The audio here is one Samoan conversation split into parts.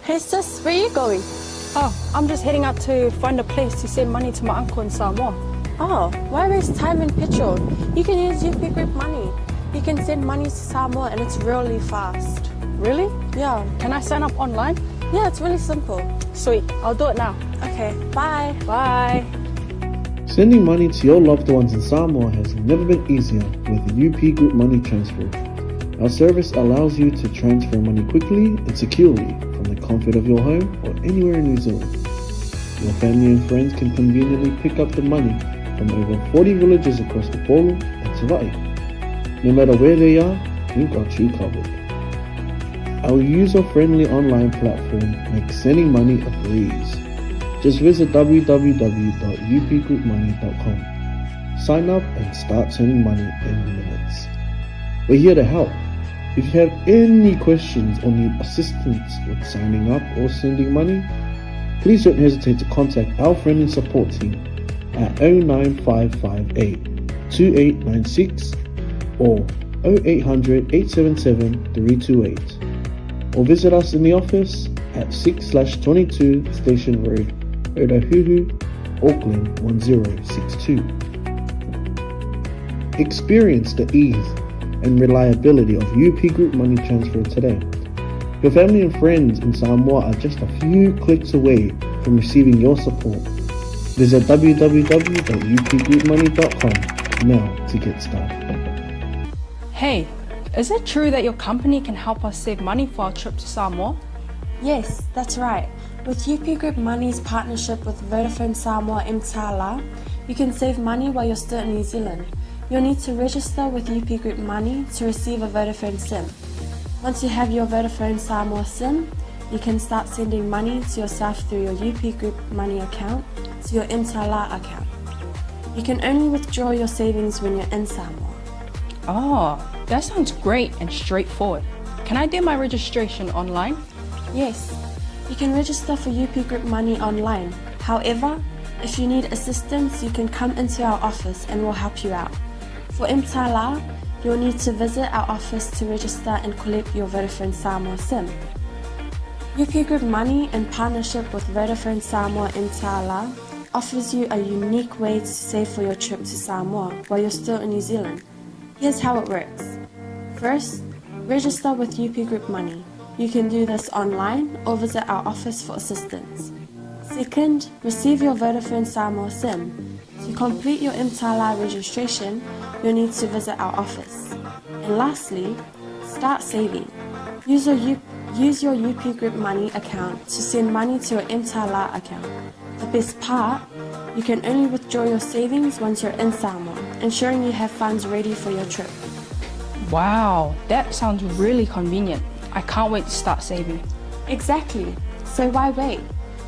Hey sis, where are you going? Oh, I'm just heading out to find a place to send money to my uncle in Samoa. Oh, why waste time and petrol? You can use UP Group Money. You can send money to Samoa and it's really fast. Really? Yeah. Can I sign up online? Yeah, it's really simple. Sweet, I'll do it now. Okay, bye. Bye. Sending money to your loved ones in Samoa has never been easier with UP Group Money Transfer. Our service allows you to transfer money quickly and securely from the comfort of your home or anywhere in New Zealand. Your family and friends can conveniently pick up the money from over 40 villages across Upolu and Savai'i. No matter where they are, we've got you covered. Our user-friendly online platform makes sending money a breeze. Just visit www.upgroupmoney.com. Sign up and start sending money in minutes. We're here to help. If you have any questions or need assistance with signing up or sending money, please don't hesitate to contact our friendly support team at 09558 2896 or 0800 877 328 or visit us in the office at 6/22 Station Road, Otahuhu, Auckland 1062. Experience the ease and reliability of UP Group Money Transfer today. Your family and friends in Samoa are just a few clicks away from receiving your support. Visit www.upgroupmoney.com now to get started. Hey, is it true that your company can help us save money for our trip to Samoa? Yes, that's right. With UP Group Money's partnership with Vodafone Samoa mTala, you can save money while you're still in New Zealand. You'll need to register with UP Group Money to receive a Vodafone SIM. Once you have your Vodafone Samoa SIM, you can start sending money to yourself through your UP Group Money account to your mTala account. You can only withdraw your savings when you're in Samoa. Oh, that sounds great and straightforward. Can I do my registration online? Yes, you can register for UP Group Money online. However, if you need assistance, you can come into our office and we'll help you out. For mTala, you'll need to visit our office to register and collect your Vodafone Samoa SIM. UP Group Money, in partnership with Vodafone Samoa mTala, offers you a unique way to save for your trip to Samoa while you're still in New Zealand. Here's how it works. First, register with UP Group Money. You can do this online or visit our office for assistance. Second, receive your Vodafone Samoa SIM. To complete your mTala registration, you'll need to visit our office. And lastly, start saving. Use your, U- use your UP Group Money account to send money to your mTala account. The best part, you can only withdraw your savings once you're in Samoa, ensuring you have funds ready for your trip. Wow, that sounds really convenient. I can't wait to start saving. Exactly. So why wait?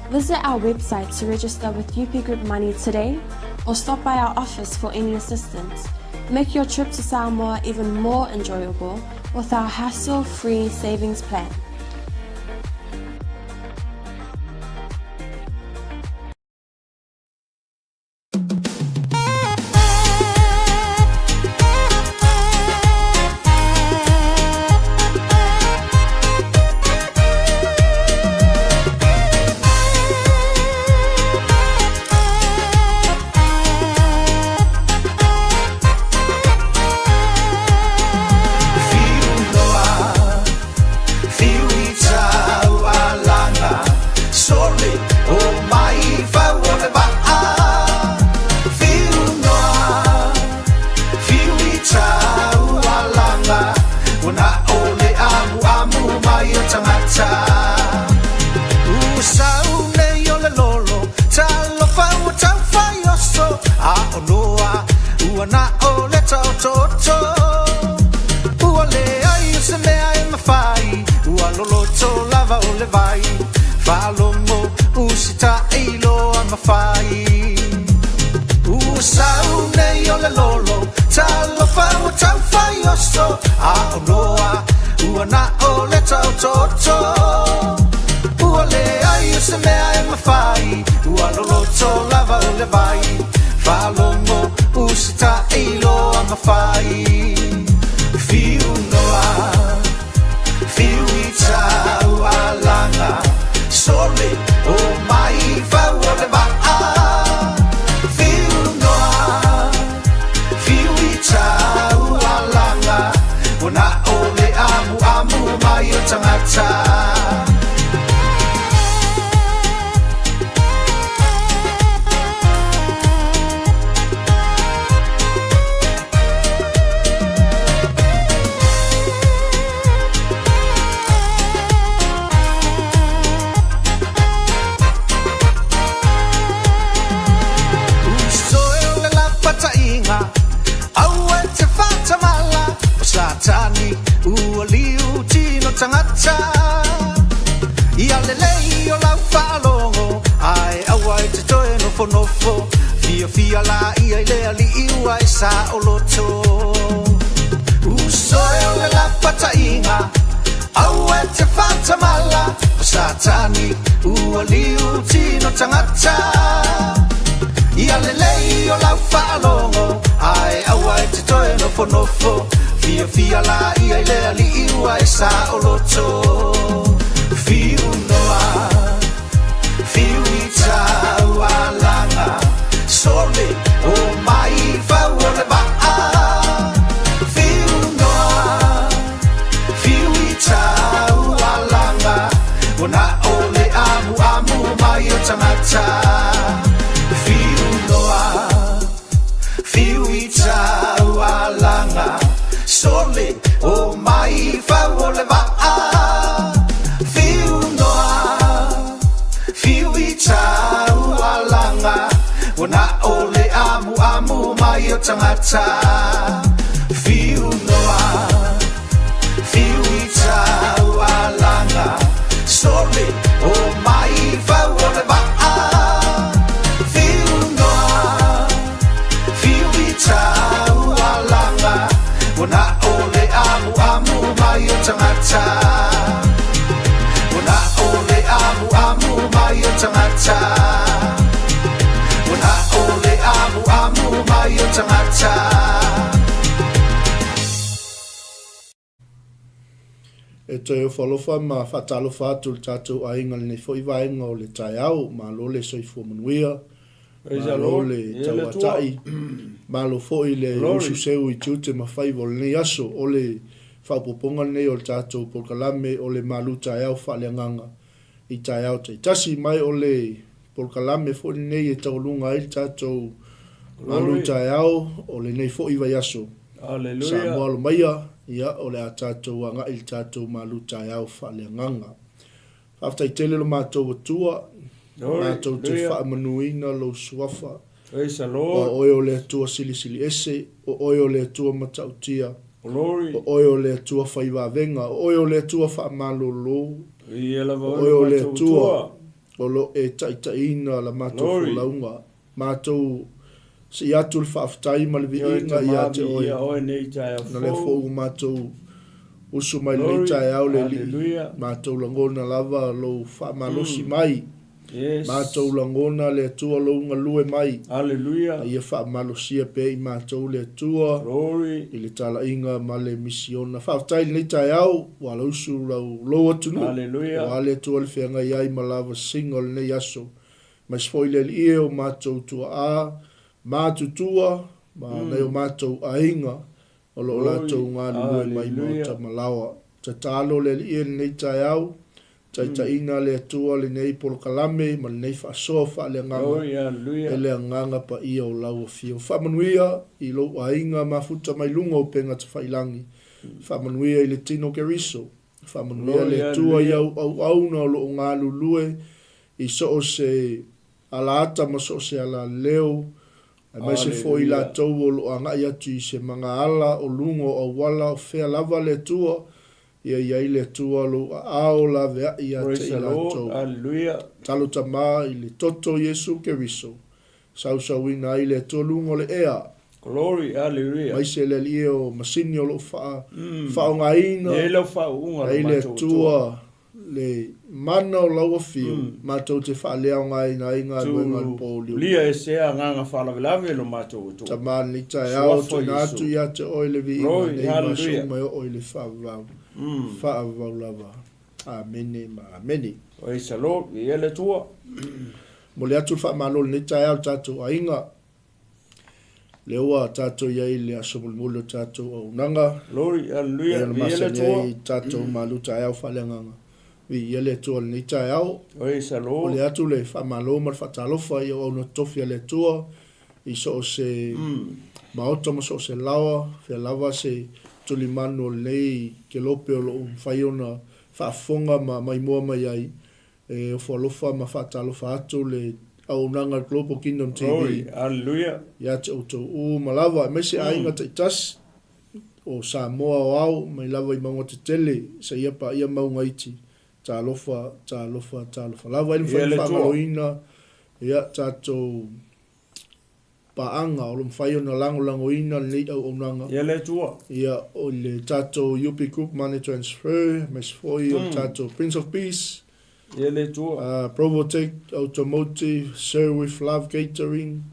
Visit our website to register with UP Group Money today or stop by our office for any assistance. Make your trip to Samoa even more enjoyable with our hassle-free savings plan. Fiu noa, fiu i tau alanga, Sole o mai fau o le vaa. Fiu noa, fiu i tau alanga, Ua na o le amuamu mai o tagata. Ua sau nei o le lolo, Talofa ua tau fai oso, A o noa, ua na o le taotooto. Ua leai o se mea e mafai, Ua loloto lava o le vai, Faalogo usitaʻi loa ma fai. Ua sau nei o le lolo, Talofa ua tau fai oso, A o noa, ua na o le taotooto. Ua leai o se mea e mafai, Ua loloto lava o le vai, Faalogo usitaʻi loa ma fai. Fiu noa, fiu i tau alanga, tagata. Ia lelei o lau faalogo, ae aua e te toe nofonofo. Fiafia laia i le alii ua e saoloto. Uso e o le lapataiga, aua e te faatamala, o Satani ua liu tino tagata. Ia lelei o lau faalogo, ae aua e te toe nofonofo. Fiafia laia i le alii ua e saoloto. Fiu noa, fiu i taualaga, sole o mai fau o le vaa. Fiu noa, fiu i taualaga, ua na o le amuamu mai o tagata. Fiu noa, fiu i taualaga, sole o mai fau o le vaa. Fiu noa, fiu i taualaga, ua na o le amuamu mai o tagata. Fiu noa, fiu i taualaga, sole o mai fau o le vaa. Fiu noa, fiu i taualaga, ua na o le amuamu mai o tagata. Ua na o le amuamu mai o tagata. Ua na o le amuamu mai o tagata. E toe ofo alofa ma faatalofa atu i le tatou aiga i lenei foi vaega o le taeao. Malo le soifua manuia, malo le tauatai, malo foi le usu seu i tiute ma faiva o lenei aso. O le faaopoopoga lenei o le tatou polokalame o le malu taeao faaleagaga i taeao taitasi. Ma o le polokalame foi lenei e taualuga ai le tatou malu taeao o lenei foi vaiaso. Samoa alo maia, ia, o le a tatou agai i le tatou malu taeao faaleagaga. Faafetai tele lo matou Atua, matou te faamanuina lou suafa. Aua o oe o le Atua Silisili Ese, o oe o le Atua Matautia, o oe o le Atua Fai Vavega, o oe o le Atua Faamalolo, o oe o le Atua o lo e taitaiina la matou folauga. Matou sii atu le faafetai ma le viiga ia te oe, na lea foi ua matou usu mai lenei taeao le Alii, matou lagona lava lou faamalosi mai, matou lagona le Atua lou galue mai, a ia faamalosia pea i matou le Atua i le talaiga ma le misiona. Faafetai i lenei taeao ua alausu lou atunuu, aua le Atua le feagai ai ma lavasiga o lenei aso. Aemaise foi le Alii e o matou tuaa matutua ma nai o matou aiga o lo o latou galulue mai maota ma laoa. Tatalo le Alii e lenei taeao, taitaiina le Atua lenei polokalame ma lenei faasoa faaleagaga e le Agaga Paia o lau Afio. Faamanuia i lou aiga mafuta mai luga o upega tafailangi. Faamanuia i le tino Keriso. Faamanuia le Atua i au auauna o lo o galulue i so o se alaata ma so o se alaleo, aemaise foi i latou o lo o agai atu i se magaala o luga o auala o fea lava le Atua, ia i ai le Atua lou aao laveai ia te i latou. Talo tama i le toto o Iesu Keriso, sausauina ai le Atua luga o le ea. Aemaise le Alii o masini o lo o faaaogaina ai le Atua Le mana o lau afio, matou te faaleaogaina ai galuega a le Pouliuli. Lia ese agaga faalavelave lo matou Atua. Tama lenei taeao, tuuina atu ia te oe le viiga nei ma aso uma e oo i le faavavau, faavavau lava. Amene ma amene. Praise the Lord, viia le Atua. Momoli atu le faamalo i lenei taeao i le tatou aiga. Lea ua tatou i ai i le aso mulimuli o tatou auaunaga. Glory, hallelujah, Pei ona viia le masani Atua. ai tatou malu taeao faaleagaga. Viia le Atua i lenei taeao. Praise the Lord. Momoli atu le faamalo ma le faatalofa i auauna totofi a le Atua i so o se maota ma so o se laoa, fea lava se tulimanu o lenei kelope o lo o mafai ona faafofoga ma maimoa mai ai. E ofo alofa ma faatalofa atu le auaunaga a le Global Kingdom TV Glory, hallelujah. ia te outou uma lava, aemaise aiga taitasi. o Samoa Aoao mai lava i mauga tetele seia paia mauga iti. Talofa, talofa, talofa lava. E le mafai Ia ona le Atua. faagaloina ia tatou paaga o lo mafai ona lagolagoina lenei auaunaga. Ia le Atua. Ia, o le tatou UP Group Money Transfer, aemaise foi o le tatou Prince of Peace, Ia le Atua. Provotech Automotive, Serve with Love Catering,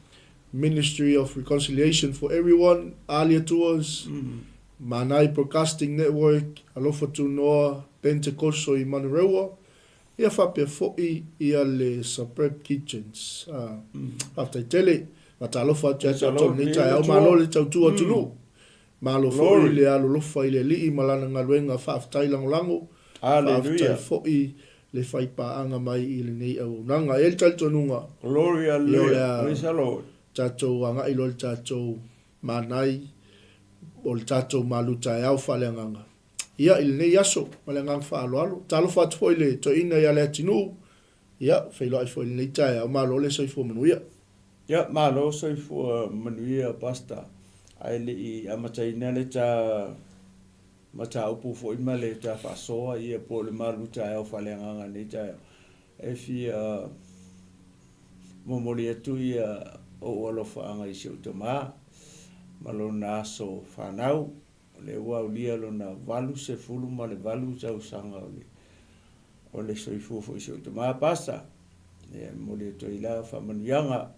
Ministry of Reconciliation for Everyone, Alia Tours, Manai Broadcasting Network, Alofa Tunoa, Pentecoso i Manurewa, ia faapea foi ia le Suburb Kitchens. Faafetai tele. Faatalofa atu ia te outou i lenei taeao. Malo le tautua atunuu. Malo foi le alolofa i le Alii ma Lana galuega. Faafetai lagolago. Faafetai foi le faipaaga mai i lenei auaunaga. E i ai le talitonuga, ia o le a tatou agai loa i le tatou manai o le tatou malu taeao faaleagaga. Ia, i lenei aso, ma le agaga faaaloalo. Talofa atu foi i le toeaina ia Leatinuu, ia, feiloai foi i lenei taeao. Malo le soifua manuia. Ia, malo soifua manuia Pastor. Ae le i amataina le ta mataupu foi ma le ta faasoa ia po o le malu taeao faaleagaga i lenei taeao, e fia momoli atu ia ou alofaaga i si ou tama ma lona aso fanau. O lea ua aulia lona 88 tausaga o le o le soifua foi i si ou tama Pastor. Ia e momoli atu ai la faamanuiaga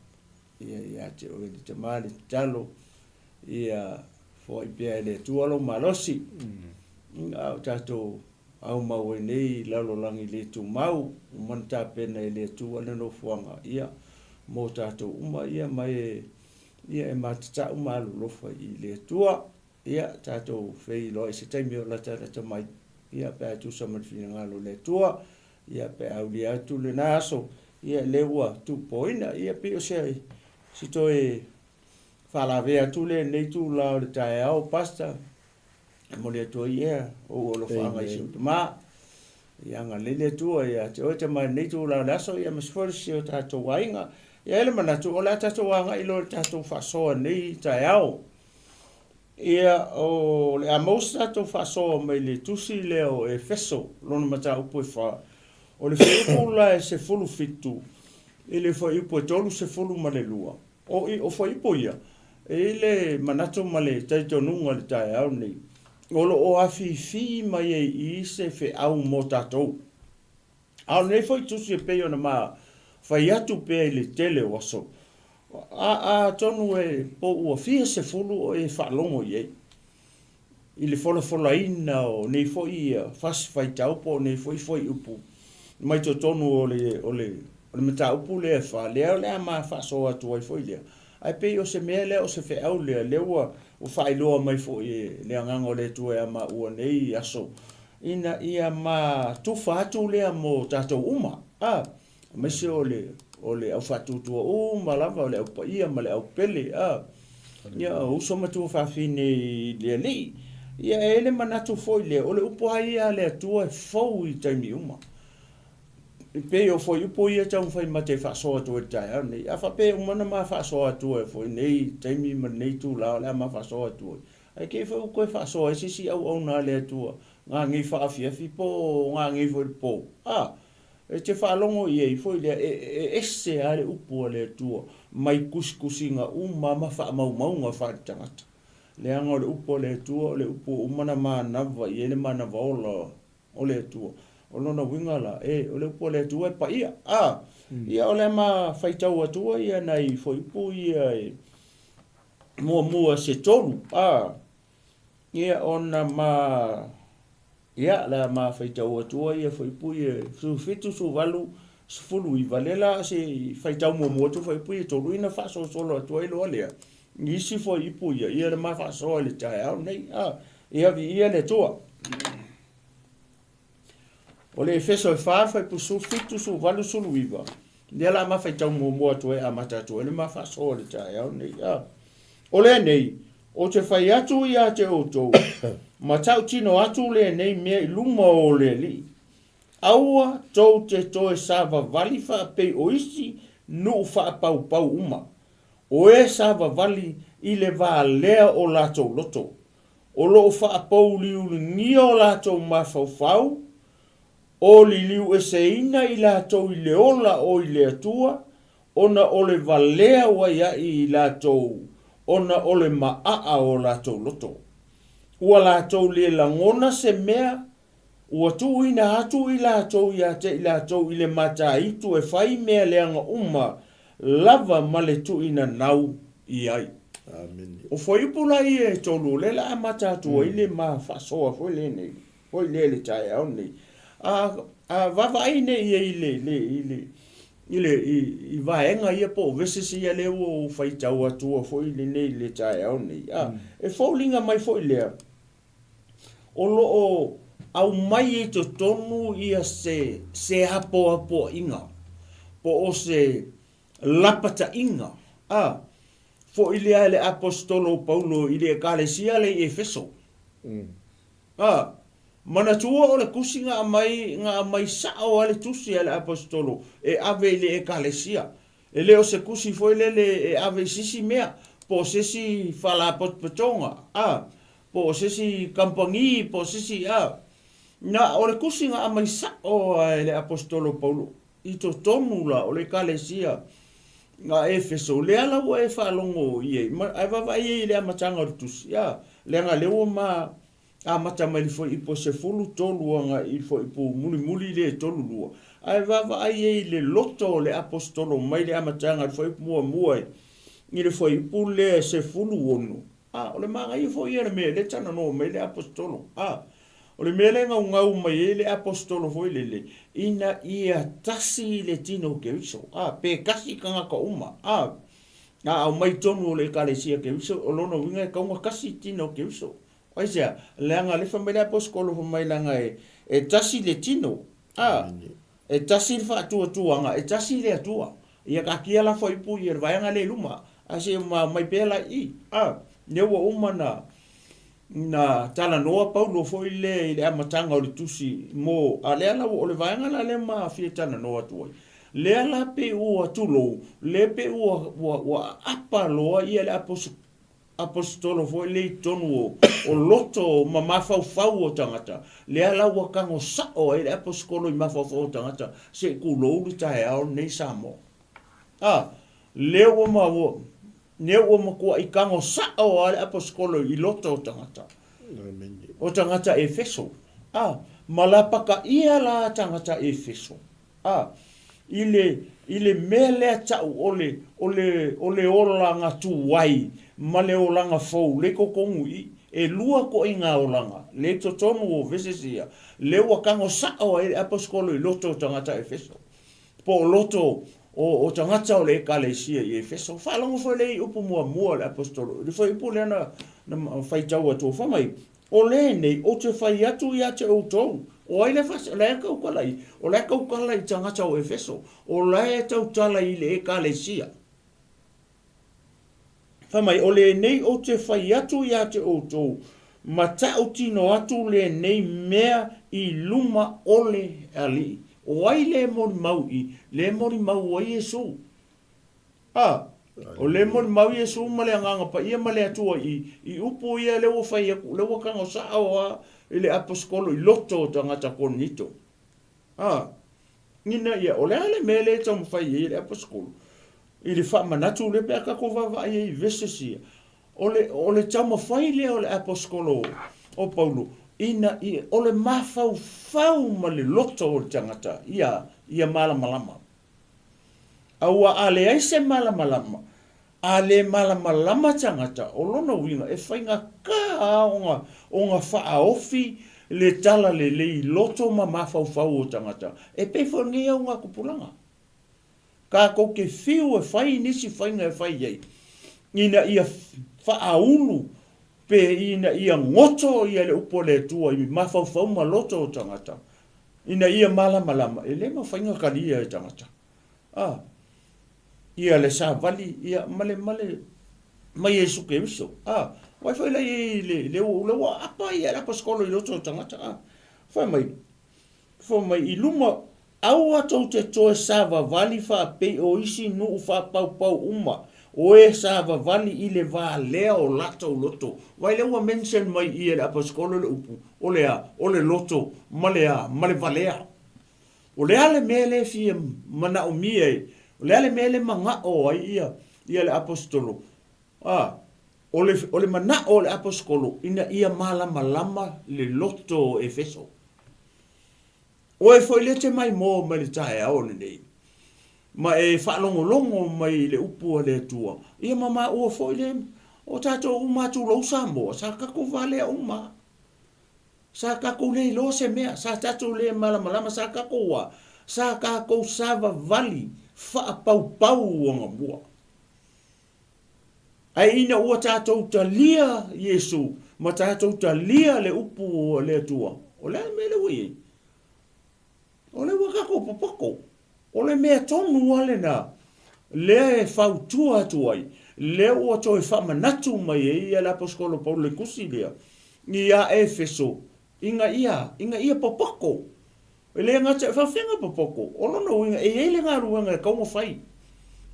ia ia te oe le tama le tatalo ia foai pea e le Atua lou malosi. A o tatou aumau ai nei i lalolagi le tumau, ua mana tapena e le Atua le nofoaga ia mo tatou uma ia ma e ia e matatau ma alolofa i le Atua. Ia, tatou feiloai i se taimi o latalata mai, ia, pe a tusa ma le finagalo o le Atua, ia, pe a aulia atu lena aso, ia, lea ua tuupoina. Ia, pei o se, se toe faalavea atu lea i lenei itula o le taeao, Pastor, e momoli atu ai, ia, ou alofaaga i si ou tama. Ia agalelei le Atua ia te oe tama i lenei itula o le aso, ia aemaise foi si o tatou aiga. Ia, e i ai le manatu, o le a tatou agai loa i le tatou faasoa i lenei taeao. Ia, o le a maua se tatou faasoa mai le tusi lea o Efeso, lona mataupu e fa. O le fuaiupu la e 17 i le fuaiupu e 32, o, o fuaiupu ia, e i ai le manatu ma le talitonuga i le taeao lenei, o lo o afifi mai ai i i se feau mo tatou. A o lenei foi tusi e pei ona ma fai atu pea i le tele o aso, a, atonu e po ua fia sefulu o e faalogo i ai i le folafolaina o nei foi fasi faitau po o nei foi fuaiupu mai totonu o le, o le, o le mataupu lea e fa, lea o le a ma faasoa atu ai foi lea. Ae pei o se mea lea, o se feau lea, lea ua, ua faailoa mai foi e le Agaga o le Atua ia maua nei aso, ina ia ma tufa atu lea mo tatou uma, a, aemaise o le, o le au faatuatua uma lava, o le au paia ma le au pele, a, ia, o uso ma tuafafine i le Alii. Ia, e i ai le manatu foi lea, o le upu lava ia a le Atua e fou i taimi uma. E pei o fuaiupu ia e taumafai ma te faasoa atu ai i le taeao lenei. A faapea e uma ona ma faasoa atu ai foi i lenei taimi ma lenei itula o le a ma faasoa atu ai, ae te i foi ua toe faasoa ai se isi auauna a le Atua gagei faaafiafi po o gagei foi i le po. A, e te faalogo i ai foi lea, e, e ese lava le upu a le Atua mai tusitusiga uma ma faamaumauga faaletagata. Leaga o le upu a le Atua o le upu ua uma ona manava i ai le manava ola o le Atua. O lona uiga la, e, o le upu a le Atua e paia. A, ia o le a ma faitau atua ia nai fuaiupu ia e muamua se tolu. A, ia ona ma, ia, le a ma faitau atua ia fuaiupu ia 17, 18, 19, lea la se i faitau muamua atu fuaiupu ia e tolu, ina faasolosolo atu ai loa lea i isi fuaiupu ia, ia le ma faasoa i le taeao lenei. A, ia viia le Atua. O le Efeso e 4, fuaiupu 17, 18, 19, lea la ma faitau muamua atu ai, amata atu ai le ma faasoa i le taeao lenei. A, o lenei, ou te fai atu ia te outou, ma tautino atu lenei mea i luma o le Alii, Aua tou te toe savavali faapei o isi nuu faapaupau uma, o e savavali i le valea o latou loto. O lo o faapouliuligia o latou mafaufau, o liliueseina i latou i le ola o i le Atua, ona o le valea ua iaʻi i latou ona o le maʻaʻa o latou loto. Ua latou le lagona se mea, ua tuuina atu i latou ia te i latou i le mataitu e fai mea leaga uma lava ma le tuuina nau i ai. Amene. O fuaiupu la ia e tolu o lea la amata atu ai le ma faasoa foi lenei, foi lea i le taeao lenei. A, a vaavaai nei i ai le, le, i le, i le, i, i vaega ia po o verses ia lea ua ou faitau atua foi lenei i le taeao lenei, a, e foliga mai foi lea, o lo o aumai i totonu ia se, se apoapoaiga, po o se lapataiga, a, foi lea e le Aposetolo o Paulo i le Ekalesia lea i Efeso. A, manatua o le tusi na aumai, na aumai sao lava le tusi a le Aposetolo e ave i le Ekalesia. E le o se tusi foi lele e ave i se isi mea, po o se isi faalapotopotoga, a, po o se isi kamupani, po o se isi, a. Na o le tusi na aumai sao lava e le Aposetolo o Paulo i totonu la o le Ekalesia a Efeso, lea la ua e faalogo i ai, ma, ae vaavaai i ai i le amataga o le tusi, a, leaga lea ua ma amata mai le fuaiupu e 13 agai i le fuaiupu mulimuli lea e 32, ae vaavaai i ai i le loto o le Aposetolo mai le amataga o le fuaiupu muamua i le fuaiupu lea e 16, a, o le manaia foi ia o le mea lea e talanoa mai ai le Aposetolo, a. O le mea lea e naunau mai ai le Aposetolo foi lele, ina ia tasi le tino o Keriso, a, pe tasi tagata uma, a, a aumai i totonu o le Ekalesia Keriso, o lona uiga e tatau ona tasi le tino o Keriso. Aisea? Leaga lea fai mai le Aposetolo fai mai leaga e, e tasi le tino, a, e tasi le faatuatuaga, e tasi le Atua. Ia taatia la fuaiupu ia le vaega lea i luma, ae se i aumai pea la i i, a, lea ua uma ona Na talanoa Paulo foi lea i le amataga o le tusi mo, a lea la ua, o le vaega la lea ma fia talanoa atu ai, lea la pei ua tulou, lea pei ua, ua, ua aapa loa ia le aposetolo foi lea i totonu o, o loto ma mafaufau o tagata, lea la ua tago sao ai le aposetolo i mafaufau o tagata, se i tulou le taeao lenei Samoa. A, lea ua ma, ua, Lea ua matuai tago sao lava le aposetolo i loto o tagata, o tagata Efeso, a, ma lapataia la tagata Efeso, a, i le, i le mea lea tau o le, o le, o le olaga tuai ma le olaga fou le totonu i i. E lua toaiga olaga le totonu o verses ia, lea ua tago sao ai le aposetolo i loto o tagata Efeso. Po o loto o, o tagata o le Ekalesia i Efeso. Faalogo foi lea i upu muamua o le Aposetolo, i le fuaiupu lea na, na faitau atu, fai mai, O lenei ou te fai atu ia te outou. O ai le fasi, o la e tautala i, o la e tautala i tagata o Efeso, o la e tautala i le Ekalesia. Fai mai, O lenei ou te fai atu ia te outou, ma tautino atu lenei mea i luma o le Alii. O ai le molimau i, le molimau ai Iesu? A, o le molimau Iesu ma le Agaga Paia ma le Atua i, i upu ia lea ua fai atu, lea ua tago sao a i le aposetolo i loto o tagata Korinito. A, ina ia, o le a le mea lea e taumafai ai le aposetolo? I le faamanatu lea pe a tatou vaavaai ai i verses ia, o le, o le taumafai lea o le aposetolo o Paulo, ina ia, o le mafaufau ma le loto o le tagata ia, ia malamalama. Aua a leai se malamalama, a le malamalama tagata, o lona uiga e faigata lava ona, ona faaofi le talalelei i loto ma mafaufau o tagata, e pei foi o lenei augatupulaga. Tatou te fiu e fai nisi faiga e fai ai ina ia faaulu pe ina ia goto ia le upu a le Atua i mafaufau ma loto o tagata ina ia malamalama, e le mafai ona talia e tagata a ia le savali ia ma le ma le ma Iesu Keriso a. Wai foi la i le le le ua apa ia le aposetolo i loto o tagata a. Fai mai, fai mai i luma Aua tou te toe savavali faapei o isi nuu faapaupau uma. O e savavali i le valea o latou loto. Vaai lea ua mention mai i e le Aposetolo le upu, o le a? O le loto ma le a? Ma le valea. O le a le mea lea e fia manaomia ai? O le a le mea lea e manao ai ia, ia le Aposetolo? A, o le, o le manao o le Aposetolo ina ia malamalama le loto o Efeso. Oe foi lea e te maimoa mai le taeao lenei, ma e faalogologo mai i le upu a le Atua, ia ma maua foi le, o tatou uma a tulou Samoa, sa tatou valea uma. Sa tatou le iloa se mea, sa tatou le malamalama, sa tatou a, sa tatou savavali faapaupau anamua. Ae ina ua tatou talia Iesu ma tatou talia le upu a le Atua, o le a le mea lea ua i ai? O lea ua tatou popoto. O le mea tonu lava lena lea e fautua atu ai, lea ua toe faamanatu mai ai le Aposetolo Paulo i le tusi lea ia Efeso, ina ia, ina ia popoto. E le gata e faafega popoto, o lona uiga e i ai le galuega e tatau ona fai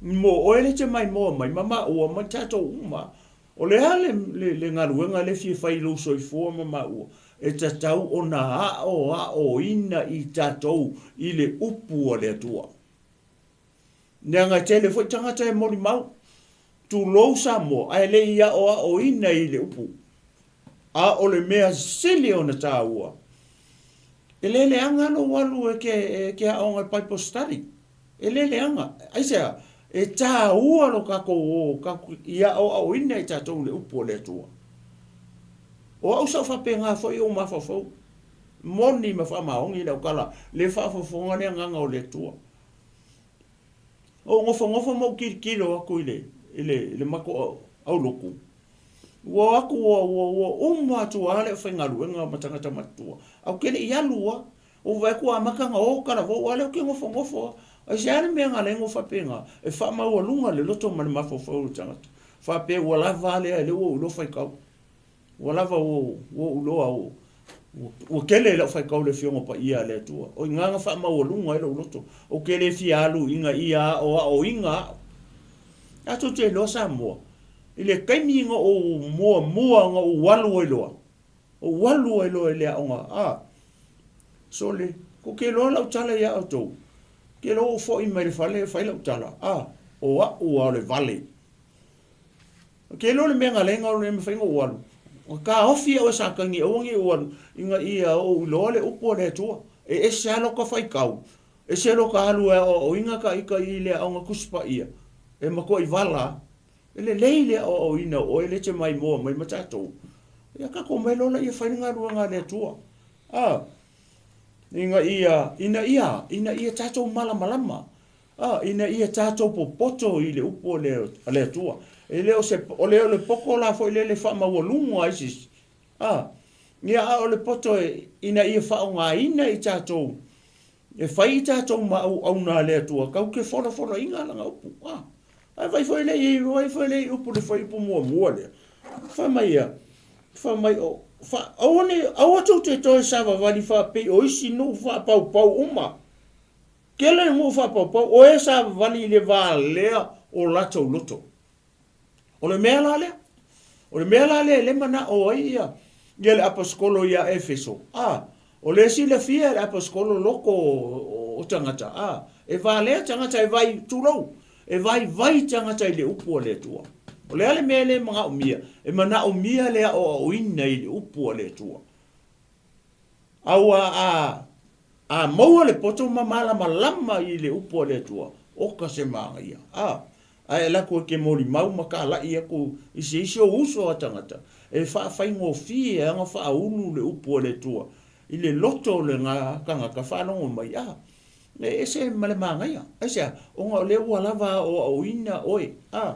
mo oe lea e te maimoa mai ma maua ma tatou uma. O le a le, le, le galuega lea e fia fai i lou soifua ma maua? E tatau ona aoaoina i tatou i le upu a le Atua. Leaga e tele foi tagata e molimau, tulou Samoa, ae le i aoaoina i le upu. A o le mea sili ona taua, e le leaga lou alu e ke, e ke aoga e Bible study. E le leaga. Aisea? E taua lo tatou o tatou i aoaoina i tatou i le upu a le Atua. O au sa ou faapena foi ou mafaufau. Moni ma faamaoni lau tala, le faafofoga le agaga o le Atua. Ou nofonofo ma ou tilotilo atu i le, i le, i le matou aulotu, ua o atu ua, ua, ua uma atu lava le aufaigaluega ma tagata matutua, ae ou te le i alu lava. Ou vaai atu ua amata ona o talavou, a o lea ou te nofonofo lava. Aisea le mea na ala ai ona ou faapena? E faamaualuga le loto ma le mafaufau o le tagata, faapea ua lava a lea, lea ua ou iloa faitau. Ua lava ua ou iloa ua tele i lau faitau le Afioga Paia a le Atua. O i ina na faamaualuga ai lou loto. Ou te le fia alu ina ia aoaoina au. A tou te iloa Samoa, i le taimi na ou muamua na ou alu ai loa, ou alu ai loa i le aoga, a, sole, tou te iloa lau tala ia outou, te iloa ua ou foi mai le fale e fai lau tala, a, o au lava o le vale. Ou te iloa le mea na ala ai ona le mafai ona ou alu, ua taofi au e Satani aua ne i ou alu, ina ia ou iloa le upu a le Atua. E ese lava lota faitau, ese lota alu e aoaoina ta ita i le aoga Tusi Paia, e matuai vala lava. E lelei le aoaoina o oe lea e te maimoa mai ma tatou, ia tatou omai loa laia e fai le galuega a le Atua. A, ina ia, ina ia, ina ia tatou malamalama. A, ina ia tatou popoto i le upu a le, a le Atua. E le o se, o le, o le poto la foi lele e faamaualuga ai se isi. A, ia, a o le poto e, ina ia faaaogaina i tatou, e fai i tatou ma auauna a le Atua, tatou te folafolaina lana upu. A, ae vaai foi lea i, vaai foi lea i upu i le fuaiupu muamua lea. Fai mai ia, fai mai, o, fa, aua ne, aua tou te toe savavali faapei o isi nuu faapaupau uma. Tele le nuu faapaupau, o e savavali i le valea o latou loto. O le mea la lea, o le mea la lea e le manao ai ia, ia le aposetolo ia Efeso, a, o lea e silafia e le aposetolo loto o, o, o tagata, a, e valea tagata e vai, tulou, e vaivai tagata i le upu a le Atua. O le a le mea lea e manaomia? E manaomia le aoaoina i le upu a le Atua. A ua a, a maua le poto ma malamalama i le upu a le Atua, oka se mānaia. A, ae alu atu e ke molimau ma kālaʻi aku i se isi ou uso a tagata, e faafaigofie ana faaulu le upu a le Atua i le loto o le tagata faalogo mai, a, e ese ma le mānaia. Aisea? Ona o lea ua lava aoaoina oe, a,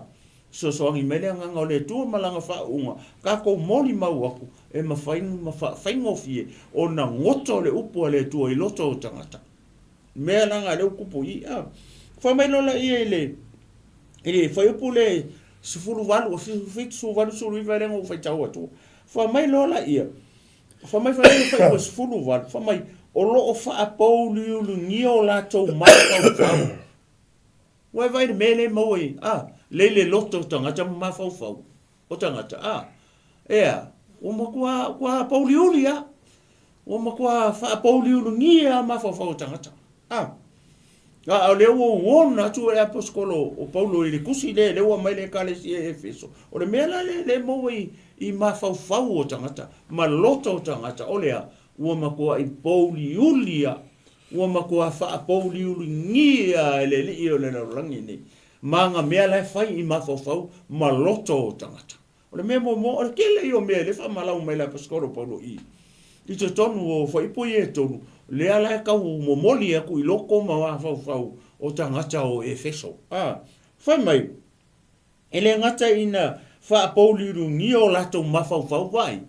Fesoasoani mai le Agaga o le Atua ma Lana faauuga, tatou molimau aku e mafai ma faafaigofie ona goto le upu a le Atua i loto o tagata. Mea lana lea ua tupu i i. A. Fai mai loa laia i le, i le fuaiupu le 18, 78, 19 lea na ou faitau atua. Fai mai loa laia, fai mai fai mai le fuaiupu 18, fai mai, o lo o faapouliuligia o latou mafaufau. Ua e vaai i le mea lea e maua i, a, Lea i le loto o tagata ma mafaufau o tagata, a, ea, ua matua, ua pouliuli lava, ua matua faapouliuligia lava mafaufau o tagata, a. A o lea ua uona atu e le aposetolo o Paulo i le tusi lea, lea ua aumai le Ekalesia i Efeso, o le mea la lea lea e maua i, i mafaufau o tagata ma loto o tagata, o le a? Ua matuai pouliuli lava, ua matua faapouliuligia e le alii o le lalolagi nei ma ana mea la e fai i mafaufau ma loto o tagata. O le mea muamua, o le tele ia o mea lea e faamalau mai e le Aposetolo Paulo i i totonu o fuaiupu ia e tolu, lea la e tau momoli atu i loko ma mafaufau o tagata o Efeso. A, fai mai, e le gata ina faapouliuliugia o latou mafaufau vaai,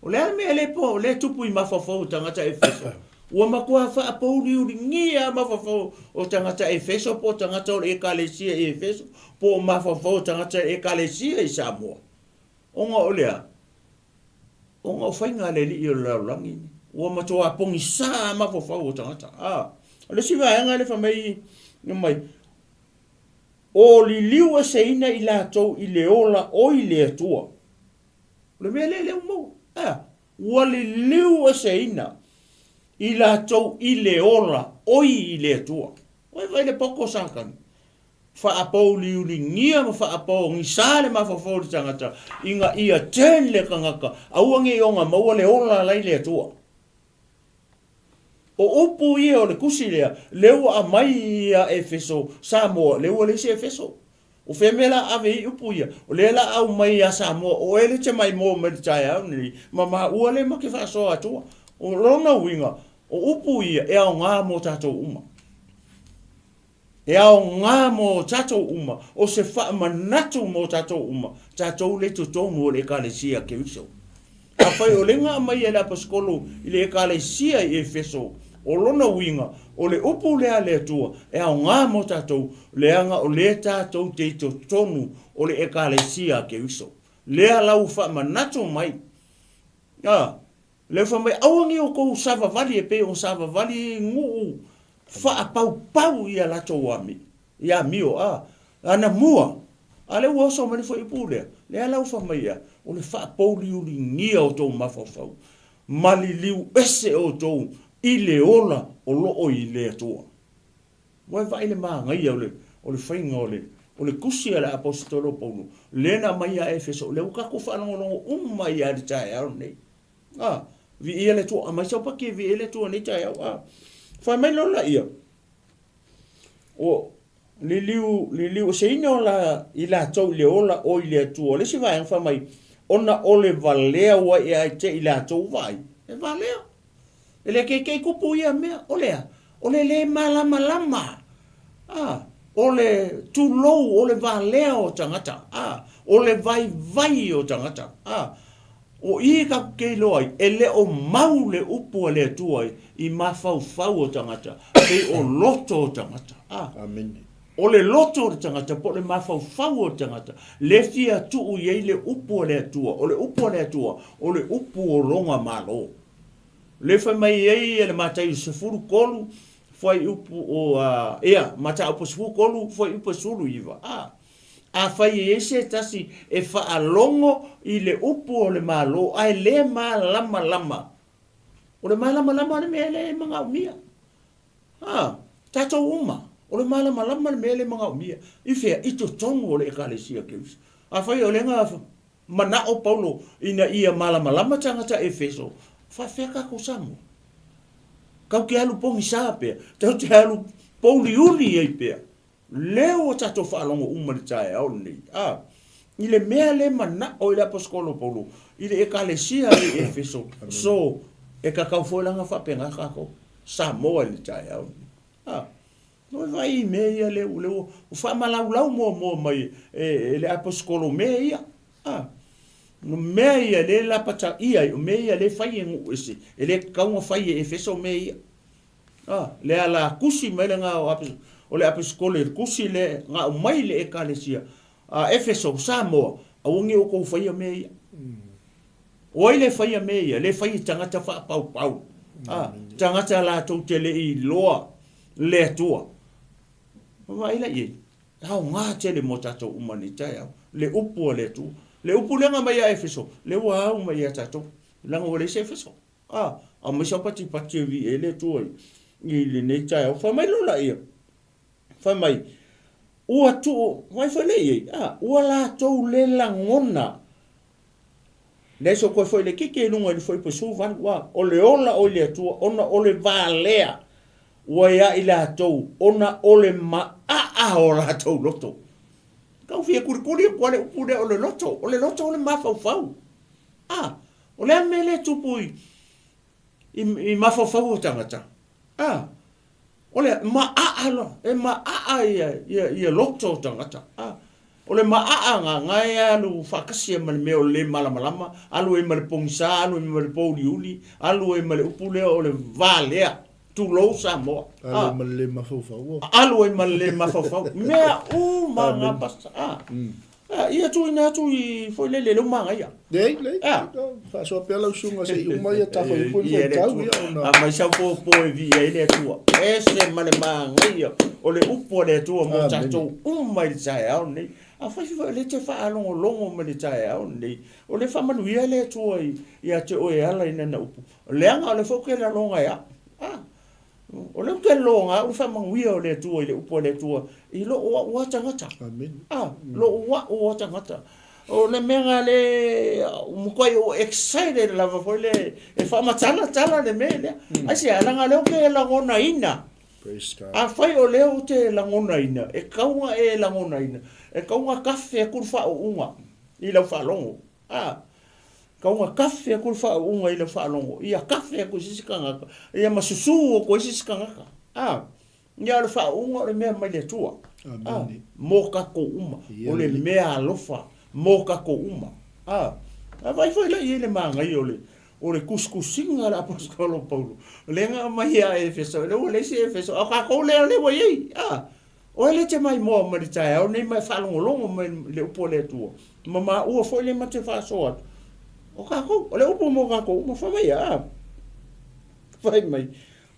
o le a le mea lea po, lea e tupu i mafaufau o tagata Efeso? Ua matua faapouliuligia mafaufau o tagata Efeso po o tagata o le Ekalesia i Efeso, po o mafaufau o tagata Ekalesia i Samoa. Ona o le a? Ona o faiga a le alii o le lalolagi nei. Ua matua pogisa mafaufau o tagata. A, o le isi vaega lea fai mai, mai, o liliu eseina i latou i le ola oi le Atua. O le mea lea lea ua maua. A, Ua liliu eseina i latou i le ola oi i le Atua. Ua vaai le poto o Satani, faapouliuligia ma faapogisa le mafaufau o le tagata ina ia turn le tagata aua ne i ona maua le ola la i le Atua. O upu ia o le tusi lea, lea ua aumai ia Efeso, Samoa, lea ua leai se Efeso. O fea mea la ave ai upu ia? O lea la aumai ia Samoa, o oe lea e te maimoa mai i le taeao lenei, ma maua lea ma te faasoa atua. O lona uiga, o upu ia e aoga mo tatou uma. E aoga mo tatou uma, o se faamanatu mo tatou uma, tatou lea i totonu o le Ekalesia a Keriso. Afai o lea na aumai e le Aposetolo i le Ekalesia i Efeso, o lona uiga, o le upu lea a le Atua e aoga mo tatou, leaga o lea tatou te i totonu o le Ekalesia a Keriso. Lea la ua faamanatu mai, a, lea fai mai, aua ne i outou savavali e pei ona savavali nuu faapaupau i a latou ami, i amio, a, anamua, a lea ua oso mai le fuaiupu lea, lea la ua fai mai ea, o le faapouliuligia o outou mafaufau, maliliu ese outou i le ola o lo o i le Atua. Ua e vaai le manaia o le, o le faiga o le, o le tusi a le Aposetolo o Paulo, lea na aumai ia Efeso, lea ua tatou faalogologo uma ai lava i le taeao lenei. A, viia le Atua, aumai sau paki e viia le Atua i lenei taeao. A, fai mai loa laia, o, liliu, liliu eseina o la, i latou i le ola o i le Atua. O le isi vaega fai mai, ona o le valea ua ia ai te i latou vaai, e valea. E le keikei kupu ia mea, o le a? O le lē malamalama, a, o le tulou, o le valea o tagata, a, o le vaivai o tagata, a. O i tatou te iloa ai, e le o mau le upu a le Atua i mafaufau o tagata, pei o loto o tagata, a. Amene. O le loto o le tagata po o le mafaufau o le tagata, le fia tuu i ai le upu a le Atua. O le upu a le Atua, o le upu o lona Malo. Lea fai mai ai le Mataio 13, fuaiupu o, a, ia, mataupu 13, fuaiupu 19, a. Afai e i ai se tasi e faalogo i le upu o le Malo ae le malamalama, o le malamalama le mea lea e manaomia. A, tatou uma, o le malamalama le mea lea e manaomia. I fea? I totonu o le Ekalesia Keriso. Afai o lea na Manao Paulo ina ia malamalama tagata Efeso, faafefea tatou Samoa? Tatou te alu pogisa pea, tatou te alu pouliuli ai pea. Lea ua tatou faalogo uma i le taeao lenei, a, i le mea lea manao i le Aposetolo Paulo, i le Ekalesia i Efeso, so, e tatau foi la ona faapena tatou Samoa i le taeao lenei. A. Ua vaai i mea ia lea ua faamalaulau muamua mai e le aposetolo mea ia. A, o mea ia lea e lapataia ai, o mea ia lea e fai e nuu ese, e le tatau ona fai e Efeso mea ia. A, le ala tusi mai le na o le aposetolo i le tusi lea na aumai i le Ekalesia a Efeso, Samoa, aua ne i outou faia mea ia. O ai le faia mea ia? Le fai e tagata faapaupau, a, tagata latou te le i iloa le Atua. Vaai la i ai. E aoga tele mo tatou uma i lenei taeao, le upu a le Atua. Le upu lea na aumai ia Efeso, lea ua au mai ia tatou, leaga ua leai se Efeso. A, aumai sau patipati e viia ai le Atua i lenei taeao. Fai mai loa laia, fai mai, ua tuu, vaai foi lea i ai, a, ua latou le lagona. Leai so toe foi laitiiti i luga i le fuaiupu e 18, a, o le ola o i le Atua ona o le valea ua ia i latou ona o le maaa o latou loto. Tau fia kulikuli atu a le upu lea o le loto. O le loto o le mafaufau. A, o le a le mea lea e tupu i, i, i mafaufau o tagata? A, O le maaa loa, e maaa ia, ia, ia loto o tagata. A, o le maaa ga, ga e alu faatasi ai ma le mea o le le malamalama, alu ai ma le pogisa, alu ai ma le pouliuli, alu ai ma le upu lea o le valea, tulou Samoa. Alu ai ma le le mafaufau. Alu ai ma le le mafaufau. Mea uma ga pasa. A, A, ia tuuina atu i foi lele lea ua magaia. Leai, leai. A. Faasoa pea lau susuga se i uma ia ta fuaiupu i le faitau ia ona. Aumai sau popo e viia ai le Atua. Ese ma le magaia o le upu a le Atua mo tatou uma i le taeao lenei. Afai foi o lea e te faalogologo mai i le taeao lenei, o lea e faamanuia le Atua ia te oe e ala i lana upu, leaga o lea foi ou te lagona e au. A. O lea ou te loga au le faamanuia o le Atua i le upu a le Atua i lou au a tagata. Amen. Ah, lou au a tagata. O le mea nga le matuai ou excited lava foi le e faamatala tala le mea lea. Mm. Aisea, leaga lea ou te lagonaina. Praise God. Afai o lea ou te lagonaina, e tatau ona e lagonaina, e tatau ona kafe atu le faauuga i lau faalogo. A, kau na kafe atu le faauuga i lau faalogo, ia kafe atu i se isi tagata, ia ma susu atu ai se isi tagata. A, ia o le faauuga o le mea mai le Atua. A, mo tatou uma, o le mea alofa mo tatou uma. A, a vaai foi la i ai le manaia o le, o le tusitusiga a le Aposetolo o Paulo, lea na aumai ia Efeso, lea ua leai se Efeso, a o tatou lea lea ua i ai. A, Oe lea e te maimoa mai le taeao nei ma e faalogologo mai i le upu a le Atua, ma maua foi lea ma te faasoa atu, o kākou, o le upu mo kākou uma, fai mai, a, fai mai,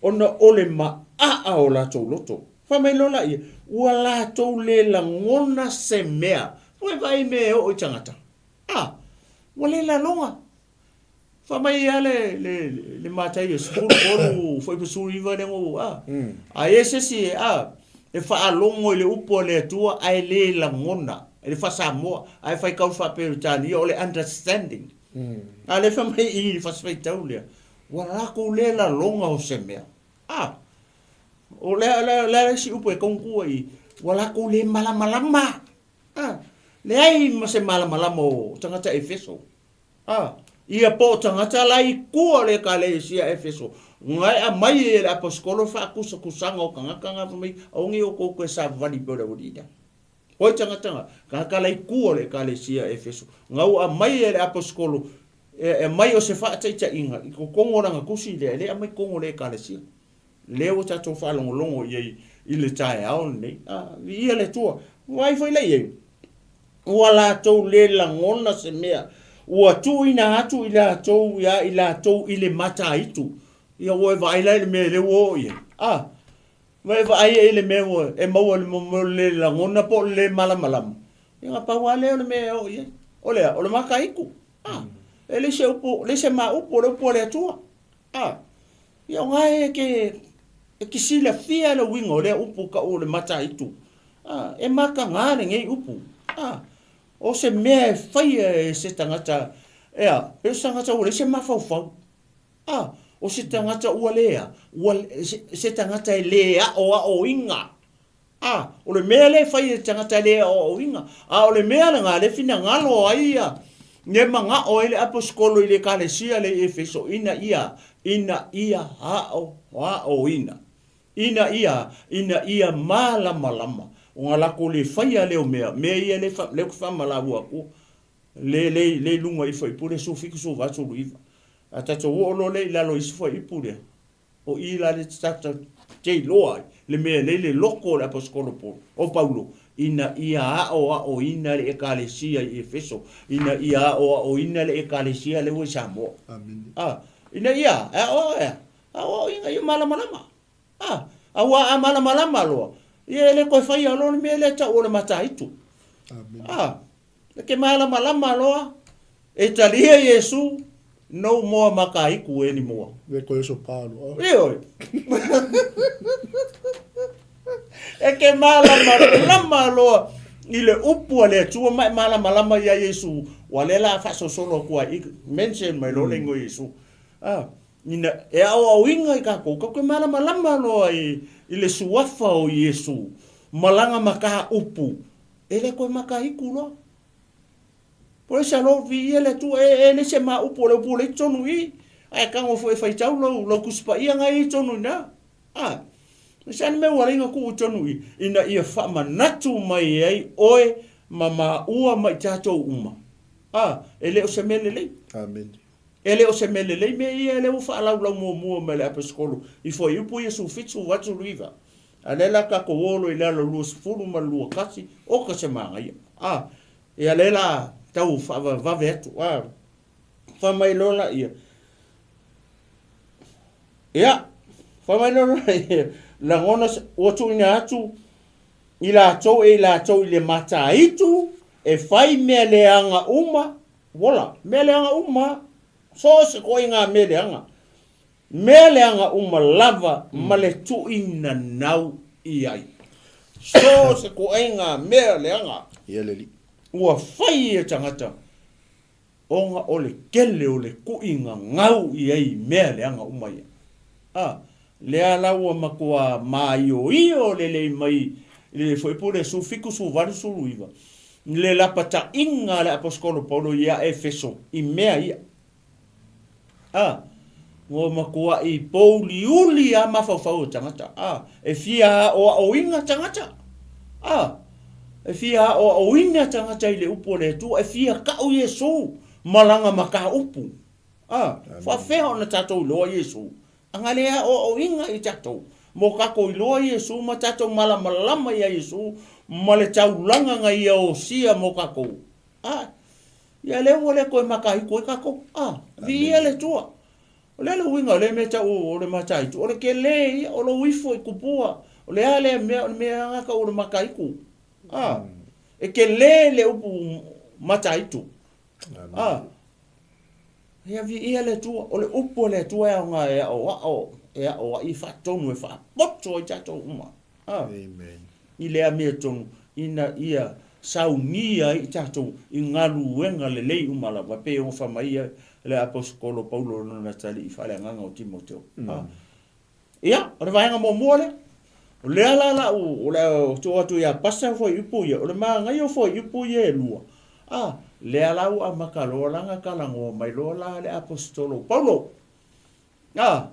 ona o le maaa o latou loto. Fai mai loa laia, ua latou le lagona se mea. Ua e vaai i mea e oo i tagata? A, ua le laloga. Fai mai lava le, le, le Mataio 13, fuaiupu 19 lea na ou, a. A i ai se isi, a, e faalogo i le upu a le Atua ae le lagona, i le faa-Samoa, ae faitau faa-Peretania, o le understanding. A lea fai mai i i le Fasi Faitau lea, ua latou le lagona o se mea. A, o le a, le a le isi upu e tatau ona tuu i i, ua latou le malamalama. A, leai ma se malamalama o tagata Efeso. A, ia po o tagata la i tua o le Ekalesia Efeso, na e aumai ai e le Aposetolo le faakusakusaga o tagata na, fai mai, Aua ne i outou toe savavali pei o le aualii lea. Oi tagata na, tagata la i tua o le Ekalesia Efeso, na ua aumai ai e le Aposetolo, e aumai o se faataitaiga i totonu o lana tusi lea, e le aumai i totonu o le Ekalesia. Lea ua tatou faalogologo i ai i le taeao lenei. A, viia le Atua. Vaai foi lea i ai, ua latou le lagona se mea, ua tuuina atu i latou ia i latou i le mataitu. Ia ua e vaai la i le mea lea ua oo i ai. A, ua e vaai ai i le mea ua e maua i le mea o le le lagona po o le le malamalama. Ia na pau lava lea o le mea e oo i ai. O le a? O le mataitu. A, e leai se upu, leai se ma upu o le upu a le Atua. A, Ia o na e te, e te silafia le uiga o lea upu tau o le mataitu. A, e mataga lenei upu. A, o se mea e faia e se tagata, ea, pe o se tagata ua leai se mafaufau. A, o se tagata ua le a, ua, se, se tagata e le aoaoina. A, o le mea lea e fai e le tagata e le aoaoina, a o le mea lena lea e finagalo ai ia, lea e manao ai le aposetolo i le Ekalesia lea i Efeso, ina ia, ina ia aoaoina, ina ia, ina ia malamalama, ona latou le faia lea o mea, mea ia lea, lea ou te faamalaua atua, le, le, le i luga i fuaiupu lea 17, 18, 19. A tatou oo loa lea i lalo i isi fuaiupu lea, O i la lea tatou te iloa ai le mea e lei le loto o le Aposetolo Polo, o Paulo, ina ia aoaoina le Ekalesia i Efeso, ina ia aoaoina le Ekalesia lea ua i Samoa. Amene. A, ina ia, e aoao e a? Aoaoina ia malamalama. A, aua a malamalama loa, Ia e le toe faia loa le mea lea tau o le mataitu. A, e ke malamalama loa, e talia Iesu, no more mataitu anymore. Le koe oso palo. Ioe. E ke malamalama loa i le upu a le Atua ma e malamalama ia Iesu, ua lea la faasosolo atu ai i mention mai loa le igoa Iesu. A, Ina e aoaoina i tatou, tatou te malamalama loa i, i le suafa o Iesu, malaga ma ka upu, e le toe mataitu loa. Praise the Lord, viia le Atua, e, e le se ma upu o le upu o le i totonu i, ae tago foi e faitau lou, lau Tusi Paia na e i totonu i ina. A, e se ane mea ua alai ona tuu i totonu i, ina ia faamanatu mai ai oe ma maua ma i tatou uma. A, e le o se mea lelei. Amene. E le o se mea lelei mea ia lea ua faalaulau muamua mai e le Aposetolo i fuaiupu ia 17, 18, 19. A lea la tatou o loa i lalo 20 ma le 21, oka se manaia. A, ia lea la tau faavavevave atu. A, fai mai loa laia, ia, fai mai loa laia, lagona ua tuuina atu i latou e i latou i le mataitu e fai mea leaga uma Ola, mea leaga uma, so o se koiga mea leaga. Mea leaga uma lava ma le tuuinanau i ai. So o se koiga mea leaga. Ia le alii. Ua fai e tagata ona o le tele o le tuuinanau i ai i mea leaga uma ia. A, lea la ua matua maioio lelei mai i le fuaiupu lea 17, 18, 19, le lapataiga a le Aposetolo Paulo ia Efeso i mea ia. A, ua matuai pouliuli lava mafaufau o tagata. A, e fia aoaoina tagata. A, e fia aoaoina tagata i le upu a le Atua, e fia tau Iesu ma lana mataupu. A, faafefea ona tatou iloa Iesu? Ana le aoaoina i tatou, mo tatou iloa Iesu ma tatou malamalama ia Iesu ma le taulaga na Ia osia mo tatou. A, ia lea ua le toe mataitu ai tatou. A, viia le Atua. O le a le uiga o lea mea tau o le mataitu? O le tele ia o lou ifo i tupua. O le a lea mea, o le mea lava tau o le mataitu. A, e tele le upu mataitu. A, Ia viia le Atua, o le upu a le Atua e aoga e aoao, e aoai, e faatonu, e faapoto ai tatou uma. A. Amen. I le amiotonu, ina ia saunia ai i tatou i galuega lelei uma lava, e pei ona fai mai ai le Aposetolo Paulo i lona talii faaleagaga o Timoteo. A. Ia, o le vaega muamua lea. O lea la lau, o le a tuu atu ia Pasa fuaiupu ia, o le manaia o fuaiupu ia e lua, a, lea la ua amata loa la ona talanoa mai loa la le Aposetolo o Paulo, a,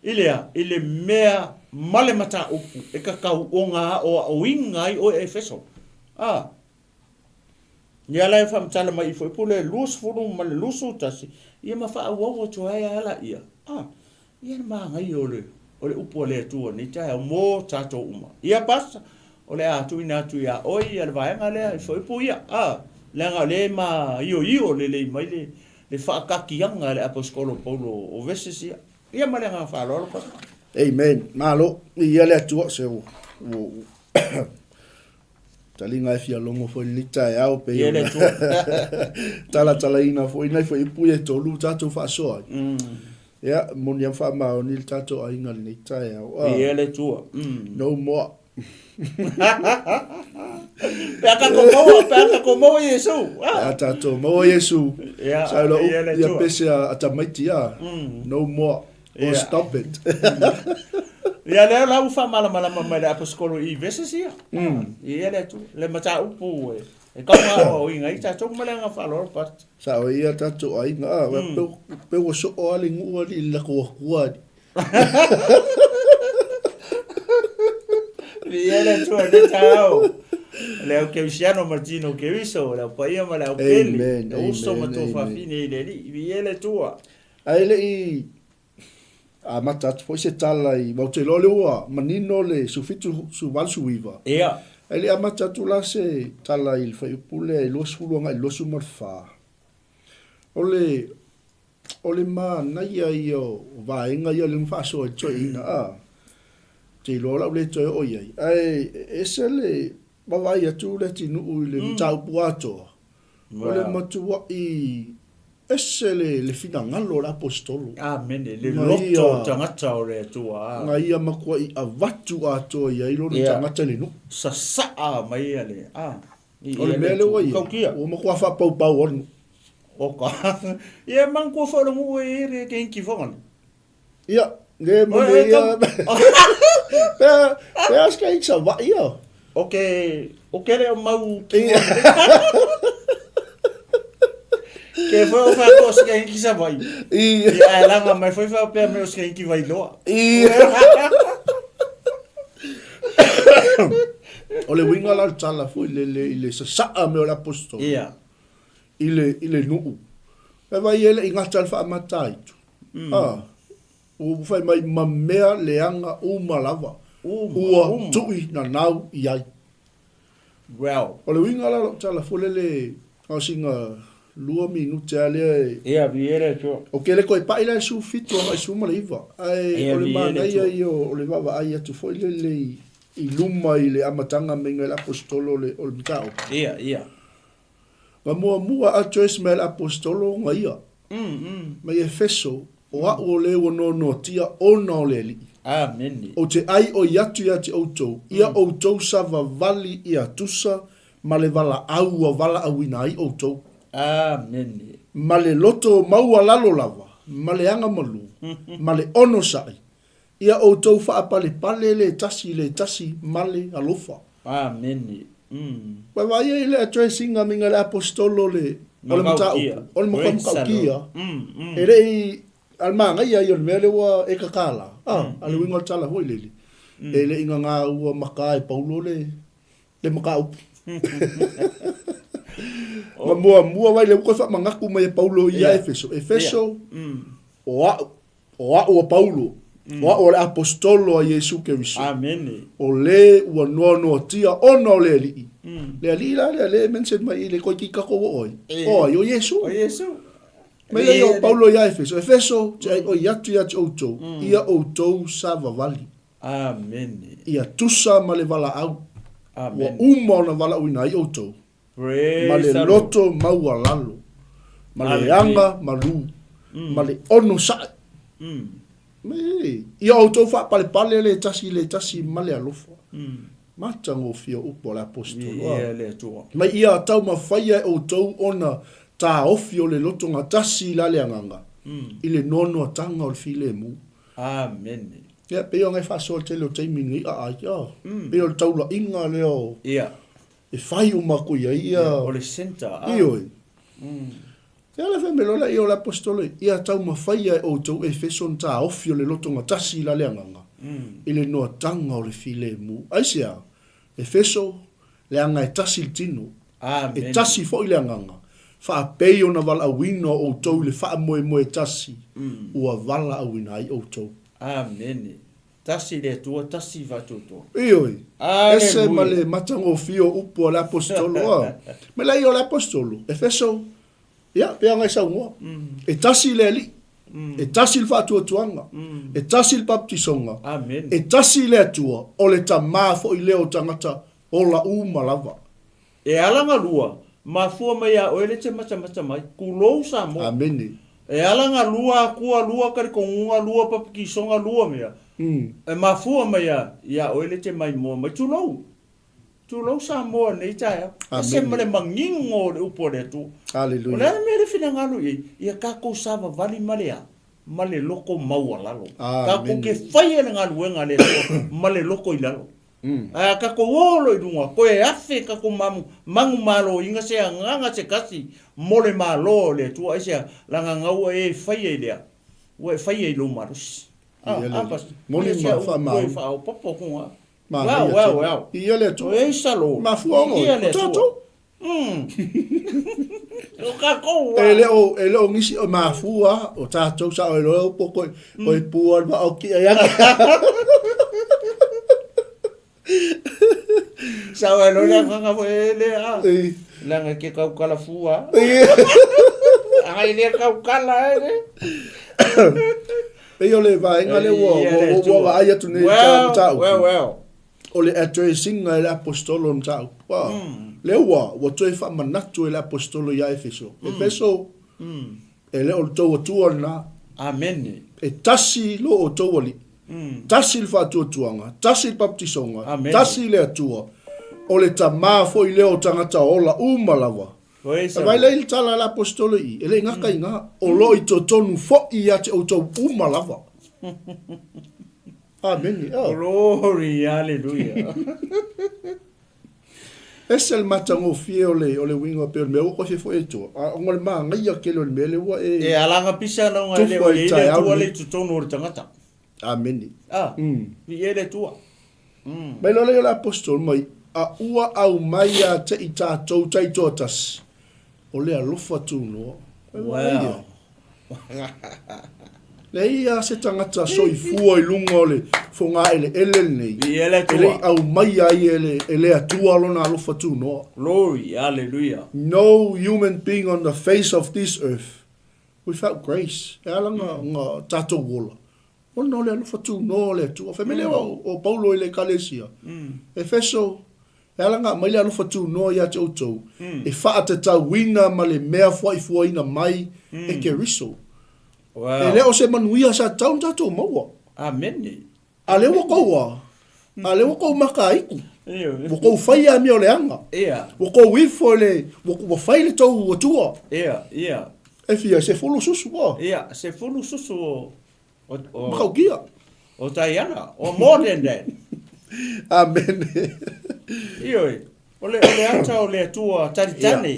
i le a? I le mea ma le mataupu e tatau ona aoaoina ai oe Efeso. A, ia la e faamatala mai i fuaiupu lea 20 ma le 21, ia ma faaauau atu ai lava laia, a, Ia le manaia o le, o le upu a le Atua nei taeao mo tatou uma. Ia Pastor, o le a tuuina atu ia oe ia le vaega lea i fuaiupu ia, a, leaga o lea e maioio lelei mai le, le faatatiaga a le Aposetolo Paulo o verses ia. Ia ma le agaga faaaloalo Pastor. Amen. Malo. Ia le Atua se ua, ua, Taliga e fia logo foi lenei taeao pei Ia le ona Atua. talatalaina foi nai fuaiupu ia e tolu ua tatou faasoa ai. Ia, moni lava ma faamaoni le tatou aiga i lenei taeao. Ah, Ia le Atua. no more. Pe a tatou maua, pe a tatou maua Iesu. Pe a tatou maua Iesu. Ia, Sa ilo ia le ia Atua. pese a, a tamaiti a. No more. Or Ia. stop it. Ia lea la ua faamalamalama mai le aposetolo i verses ia. Ia le Atua, le mataupu e e tau aoaoina ai tatou ma le agaga faaaloalo Pastor. Sao ia tatou aiga, ah, pe ua soo lava le nuu alii i le latou Atua alii. Viia le Atua i lenei taeao. Le au kerisiano ma le tino keriso, le au paia ma le au pele, Amen, le uso ma amen, tou amen. fafine i le Alii. Viia le Atua. Ae le i amata atu foi se tala i, aua ou te iloa o lea ua manino le 17, 18, 19. Ia. Ae le i amata atu la se tala i le fuaiupu lea i 20 agai i le 24, o le, o le manaia ia o vaega ia o lea na faasoa i le toeaina, a. Te iloa o le a ou le toe oo i ai. Ae ese le vaavaai atu le atinuu i le mataupu atoa, o le matuai ese le finagalo o le Aposetolo. Amene, le loto o tagata o le Atua. Na ia matuai avatu atoa i ai lona tagata i le nuu. Sasaa mai ia le, a. O le mea lea ua i ai, ua matua faapaupau lava le nuu. Oka. Ia manatua foi o le nuu e i ai le keiki foga. Ia, le mo le ia. Pea, pea se kai Savaii ia. O ke, o ke le o mau ki Ke foi o wha o se kai ki Savaii. I. Ia, ai langa mai foi wha pea me o se kai ki Vailoa. I. O le uiga la o le tala foi lele i le sasaa mea o le aposetolo. Ia. I le, i le nuu. E vai e le i gata le faamata itu. A, ua fai mai ma mea leaga uma lava ua tui nanau i ai. Well. O le uiga la o lau tala foi lele, na o sina lua minute lava lea e. Ia, viia le Atua. O ke le koe paʻi la i le 17 agai i le 19, ae o le manaia ia o le vaavaai atu foi lele i luma i le amataga maiga i le Aposetolo o le mataupu. Ia, ia. Na muamua address mai e le Aposetolo ona ia, mai Efeso, o a'u o le ua noanoatia ona o le Alii. Amene. Ou te ʻai ʻoi atu ia te ʻoutou, ia ʻoutou savavali ia tusa ma le valaau ua valaauina ai ʻoutou. Amene. Ma le loto maualalo lava, ma le aga malū, ma le onosaʻi, Ia outou faapalepale le tasi i le tasi ma le alofa. Amene. Mm. Ua vaai ai le address ina minga le aposetolo le o le mataupu, o le matua matautia, e le i a le manaia ia o le mea lea ua e kakala, a, a le uiga o le tala foi lele, e le i gagā ua maka e Paulo le le mataupu. Ma muamua vai le ua toe faamanatu mai e Paulo ia Efeso, Efeso, o a'u, O a'u a Paulo, o a'u o le Aposetolo a Iesu Keriso, Amene. o le ua noanoatia ona o le Alii. Le Alii la lea, lea e mention mai i le koiki tatou o oe. O ai? O Iesu. O Iesu. Mai lea o Paulo ia Efeso, Efeso, te ai oi atu ia te outou, ia outou savavali. Amene. Ia tusa ma le valaau, ua Amene. uma ona valaauina ai outou. Ma le loto maualalo, ma le aga malū, ma le onosai. Me, ia outou faapalepale le tasi i le tasi ma le alofa. Matagofie o upu a le Aposetolo. A. Mai ia taumafaia e outou ona taofi o le lotogatasi i la le agaga, i le noanoatanga o le filemu. Amene. Ia, pei ona e faasoa le tele o taimi nei a ai, a. Pei o le taulaiga lea o. Ia. E fai uma aku i ai ia. O le centre, a. Ioe. E ala fai mai loa lea o le Aposetolo, ia taumafaia e outou Efeso ni taofi o le lotogatasi i la le agaga, i le noataga o le filemu. Aisea? Efeso, leaga e tasi le tino, e tasi foi le agaga, faapei ona valaauina o outou i le faamoemoe tasi ua valaauina ai outou. Amene. Tasi le Atua, tasi faatuatua. Ioe, ese ma le matagofie o upu a le Aposetolo, a. Mai lea ia o le Aposetolo, Efeso, ia, pei ona e saunoa, e tasi le Alii, e tasi le faatuatuaga, e tasi le papatisoga, e tasi le Atua, o le Tama foi lea o tagata ola uma lava. E ala galua, mafua mai ia oe le te matamata mai. Tulou Samoa. Amene. E ala galua akua lua kalikonuga lua papikisoga lua mea. E mafua mai ia ia oe le te maimoa mai. Tulou. Tulou Samoa nei taeao. Ese ma le manino o le upu a le Atua. Hallelujah. O le a le mea le finagalo i ai? Ia tatou savavali ma le a? Ma le loko maualalo. Tatou te faia le galuega a le Atua ma le loko i lalo. Ae a tatou o loa i luga, toe afe tatou mamu, manumaloina se agaga se tasi mo le Malo o le Atua, aisea, leaga na ua e faia i le a? Ua e faia i lou malosi. A, Ia le a, Alii. Pastor? Moni Ia se ma au faamaoni. toe faaopoopo atu na. Manaia Wow, wow, tele. wow. Ia le Atua. Praise the Lord. Mafua ona oe. Ia le O Atua. tatou. O tatou E le o, e le o nisi o mafua, o tatou sa oe loa upo koe, koe pua le vaoki ai ake. Sa oe loa le agaga foi e le a. Ei. Leaga e ke kaukala fua. Aga i le kaukala e le. Pei o le vaega lea ua, ua, ua vaai atu nei i le mataupu. Well, well. O le address-ina e le Aposetolo o le mataupu. Ua, lea ua, ua toe faamanatu e le Aposetolo ia Efeso. Efeso, e le o le tou Atua lena. Amene. E tasi lo outou Alii. Tasi le faatuatuaga, tasi le papatisoga, tasi le Atua, o le Tama foi lea o tagata ola uma lava. E vaai lea i le tala a le Aposetolo i i, e le i gata i ina, o lo o i totonu foi ia te outou uma lava. Amene. Oh. Glory, hallelujah. Ese le matagofie o le, o le uiga pei o le mea ua koe foi e tua. A ona o le manaia tele o le mea lea ua e E alaga pisa na unga ele tufu o ai le ile taeao Atua le lenei. i totonu o le tagata. Amene. Ah, mm. I ele Atua. Mai loa lea o le Aposetolo mai, a ua aumai ia te i tatou taitoatasi, o le alofa tunoa. Wow. Leai lava se tagata soifua i luga o le fogaeleele lenei Viia le e le i Atua. aumaia ai e le, e le Atua lona alofa tunoa. Glory, hallelujah. No human being on the face of this earth without grace. E ala nga, nga tatou ola, ona o le alofa tunoa o le Atua. Fai mai lea o, o Paulo i le Ekalesia, Efeso, E ala nga mai le alofa tunoa ia te outou, e faatatauina ma le mea fuaifuaina mai e Keriso. E le o se manuia sa tatau ona tatou maua. Amene. A lea ua kou a, a lea ua kou makaaiku. Ua kou fai amio leaga. Ua kou ifo i le, ua fai le tou Atua. E fia, se fulu susu a. Ia, se fulu susu o O, o, Makaukia. O Taiana, or more than that. Amene. Ioe, o le, o le ata o le Atua talitane.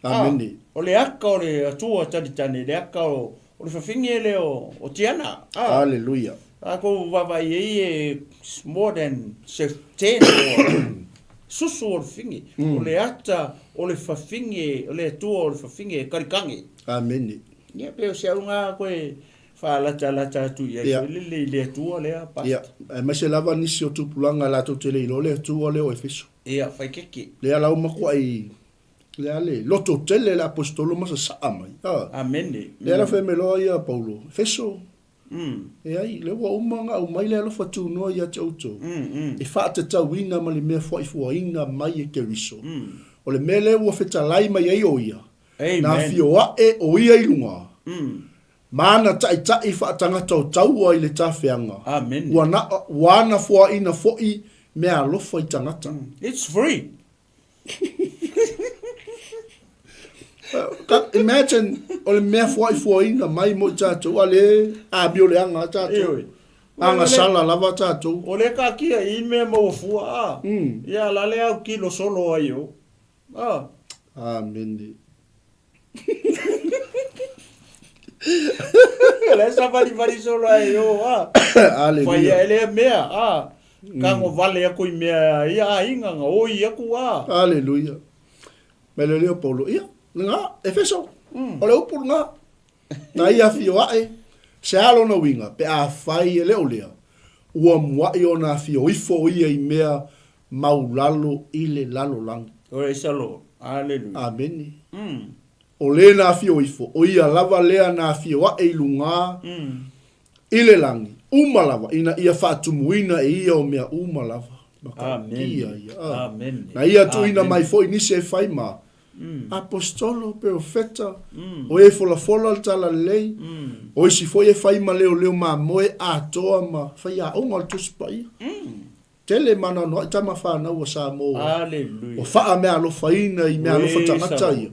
Yeah. Amene. Ah, o le aka o le Atua talitane, le aka o, o le fafine lea o, o Tiana. Ah. Hallelujah. A kou vaavaai ai e more than se ten o susu o le fafine. O le ata o le fafine, o le Atua o le fafine e kalikane. Amene. Ia, pei o se auga koe faalatalata atu i ai foi lele i le Atua lea, Pastor. Ia, aemaise lava nisi o tupulaga latou te le iloa le Atua lea o Efeso. Ia, fai keke. Lea la ua matuai, lea le loto tele le Aposetolo ma sasaa mai. A. Amene. Lea la fai mai loa ia Paulo, Efeso, e ai, lea ua uma ona aumai le alofa tunoa ia te outou, e faatatauina ma le mea fuaifuaina mai e Keriso. O le mea lea ua fetalai mai ai o ia, Na afio ae o ia i luga, ma ana taitai faatagata o taua i le tafeaga, ua na, ua ana foaina foi mea alofa i tagata. It's free. Imagine, o le mea foaifoaina mai mo i tatou, a le amio leaga a tatou. Agasala lava tatou. O le kakia i mea maua fua, a. Ia la le au kilo solo ai o. Ah. Amene. Le savalivali solo ai o a. Aleluia. Fai ai lea mea a. Kago vale aku i mea ia aiga nga oi aku a. Aleluia. Mai le leo Paulo, ia, lena, Efeso, o le upu lena. Na ia afio ae, se a lona uiga, pe afai e le o lea, ua muaʻi ona afio ifo o ia i mea maulalo i le lalolagi. Praise the Lord. Hallelujah. Amene. O le na afio ifo, o ia lava lea na afio aʻe i lugā i le lagi, uma lava, ina ia faatumuina e ia o mea uma lava. Matautia ia. Amene. Na ia tuuina mai foi nisi e fai ma Aposetolo, perofeta, o e folafola le talalelei, o isi foi e fai ma leoleo mamoe atoa ma faiaoga o le Tusi Paia. Tele ma anoanoai tama fanau a Samoa ua faameaalofaina i meaalofa tagata ia.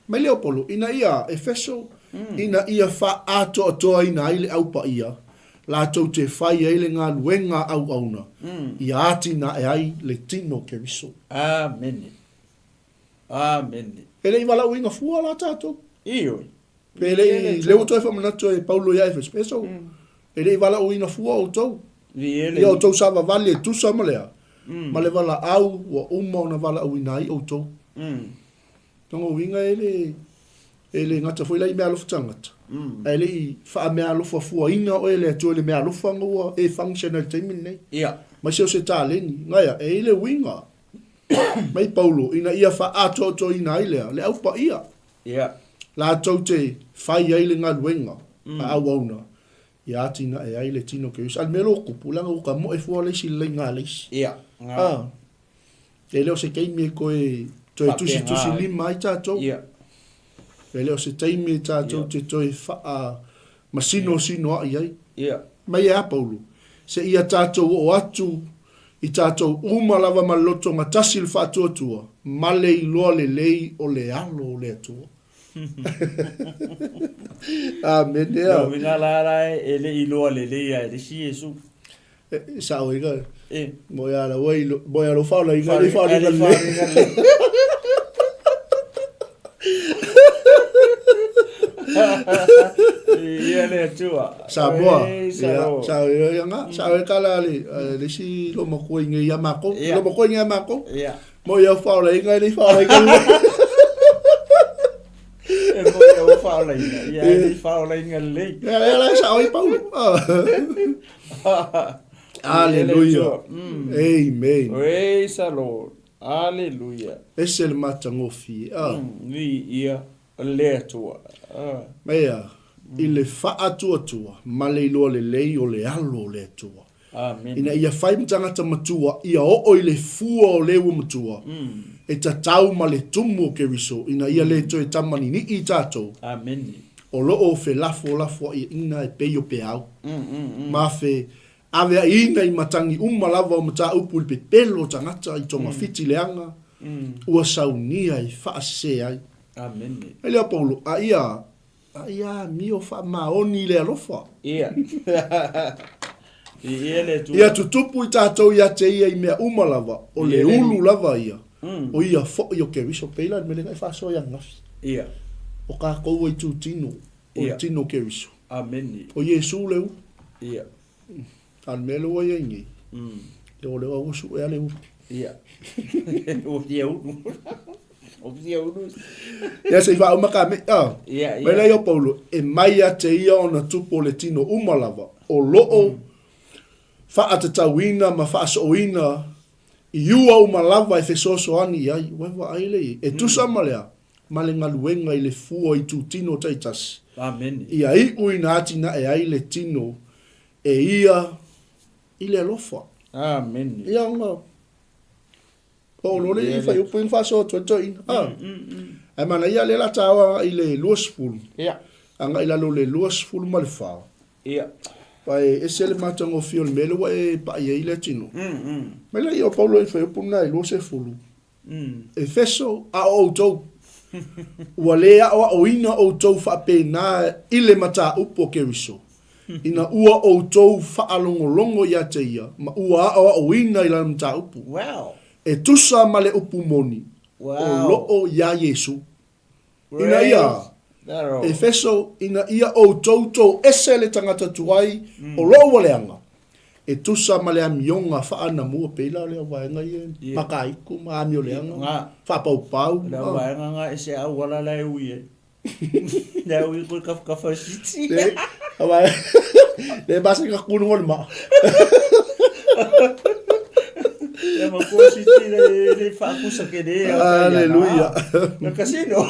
Mai lea o Polo, ina ia Efeso, ina ia faaatoatoaina ai le au paia, latou te fai ai le galuega auauna, ia atinae ai le tino o Keriso. Amene. Amene. E le i valaauina fua la tatou. Ioe. Pe le i, lea ua toe faamanatu e Paulo ia Efeso, e le i valaauina fua outou. Ia outou savavali e tusa ma le a? Ma le valaau ua uma ona valaauina ai outou. Lona uiga e le, e le gata foi la i meaalofa tagata, ae le i faameaalofa fuaina oe e le Atua i le meaalofa na ua e function ai i le taimi lenei. Aemaise o se taleni. Ngaia, e i ai le uiga mai Paulo ina ia faaatoatoaina ai lea, le au paia. Latou te fai ai le galuega a auauna. Ia atinae ai le tino Keriso. A le mea lea ua tupu, leaga ua tamoe fua le isi i le laina a le isi. Ia, ga. A, e le o se taimi e toe, toe Faapena tusitusi ai. lima ai tatou. Ia. E le o se taimi e tatou Ia. te toe faa masinosinoa'i ai. Ia. Mai e a Paulo, seia tatou oo atu i tatou uma lava ma le loto gatasi i le faatuatua ma le iloa lelei o le Alo o le Atua. Amene a. Lona uiga la la e le i iloa lelei a e le isi Iesu. E sao ai ka. E. Mo ia la wai mo ia lo fa la inga le fa le le. Ia le Atua. Samoa. Ia, sao ia nga, sao e kala le le si lo makua inga ia mako. Lo makua inga ia mako. Ia. Mo ia faolaina e le faolaina lelei. E mo ia faolaina, ia e le faolaina lelei. Ia ia la sao ai Paulo. Aleluia. Amen. Praise the Lord. Aleluia. Ese le matagofie. Ah. Ni ia le Atua. Ah. Mea, i le faatuatua ma le iloa lelei o le alo o le Atua. Amene. Ina ia fai ma tagata matua, ia oo i le fua o le ua matua, e tatau ma le tumu o Keriso, ina ia le toe tamanini'i i tatou. Amene. O lo o felafolafoaiina e pei o peau, ma fe aveaiina i matagi uma lava o mataupu i le pepelo o tagata i togafiti leaga, ua saunia e faasese ai. Amene. E lea Paulo, a ia A ia amio faamaoni i le alofa. Ia. Ia le Atua. Ia tutupu i tatou ia te ia i mea uma lava, o le ulu lava ia, o ia foʻi o Keriso. Pei la le mea lena e faasoa i ananafi. Ia. O kakou ua itu tino, o le tino o Keriso. Amene. O Iesu le ulu. Ia. A o le mea lea ua i ai nei, ia o lea ua suea le ulu. Ia. Ua fia ulu. Ua fia ulu. Ia se i faauma ka me, ah. Ia, ia. Mai lea o Paulo, e mai ia te ia ona tupu o le tino uma lava, o loo faatatauina ma faasooina i ua uma lava e fesoasoani i ai. Ua e vaai lea i ai. E tusa ma le a? Ma le galuega i le fua i tūtino taitasi. Amene. Ia iu ina atinae ai le tino e ia i le alofa. Amene. Ia ona oo loa lea i fuaiupu ia na faasoa atu ai le toeaina. A. Ae manaia lea o le a taoa agai i le 20. Ia. Agai i lalo o le 24. Ia. Aua e ese le matagofie o le mea lea ua e pai ai le atinuu. Mai lea o Paulo i le fuaiupu lena i 20. Efeso, a o outou, ua lē aʻoaʻoina ʻoutou faapena i le mataupu o Keriso, ina ua ʻoutou faʻalogologo iā te ia ma ua aʻoaʻoina i lana mataupu, e tusa ma le upu moni o loʻo iā Iesū. Ina ia, Efeso, ina ia ʻoutou tou ese le tagata tuai o loʻu ua leaga, e tusa ma le amioga faanamua, pei la o le auvaega ia makaiku ma amio leaga, faapaupau. Le auvaega nga e se auala la e ui ai. Le ui koe kafakafa siti. Le, le basa ka kunu o le maa. Ia ma kua siti le le faakusa ke le. Aleluia. Le kasino.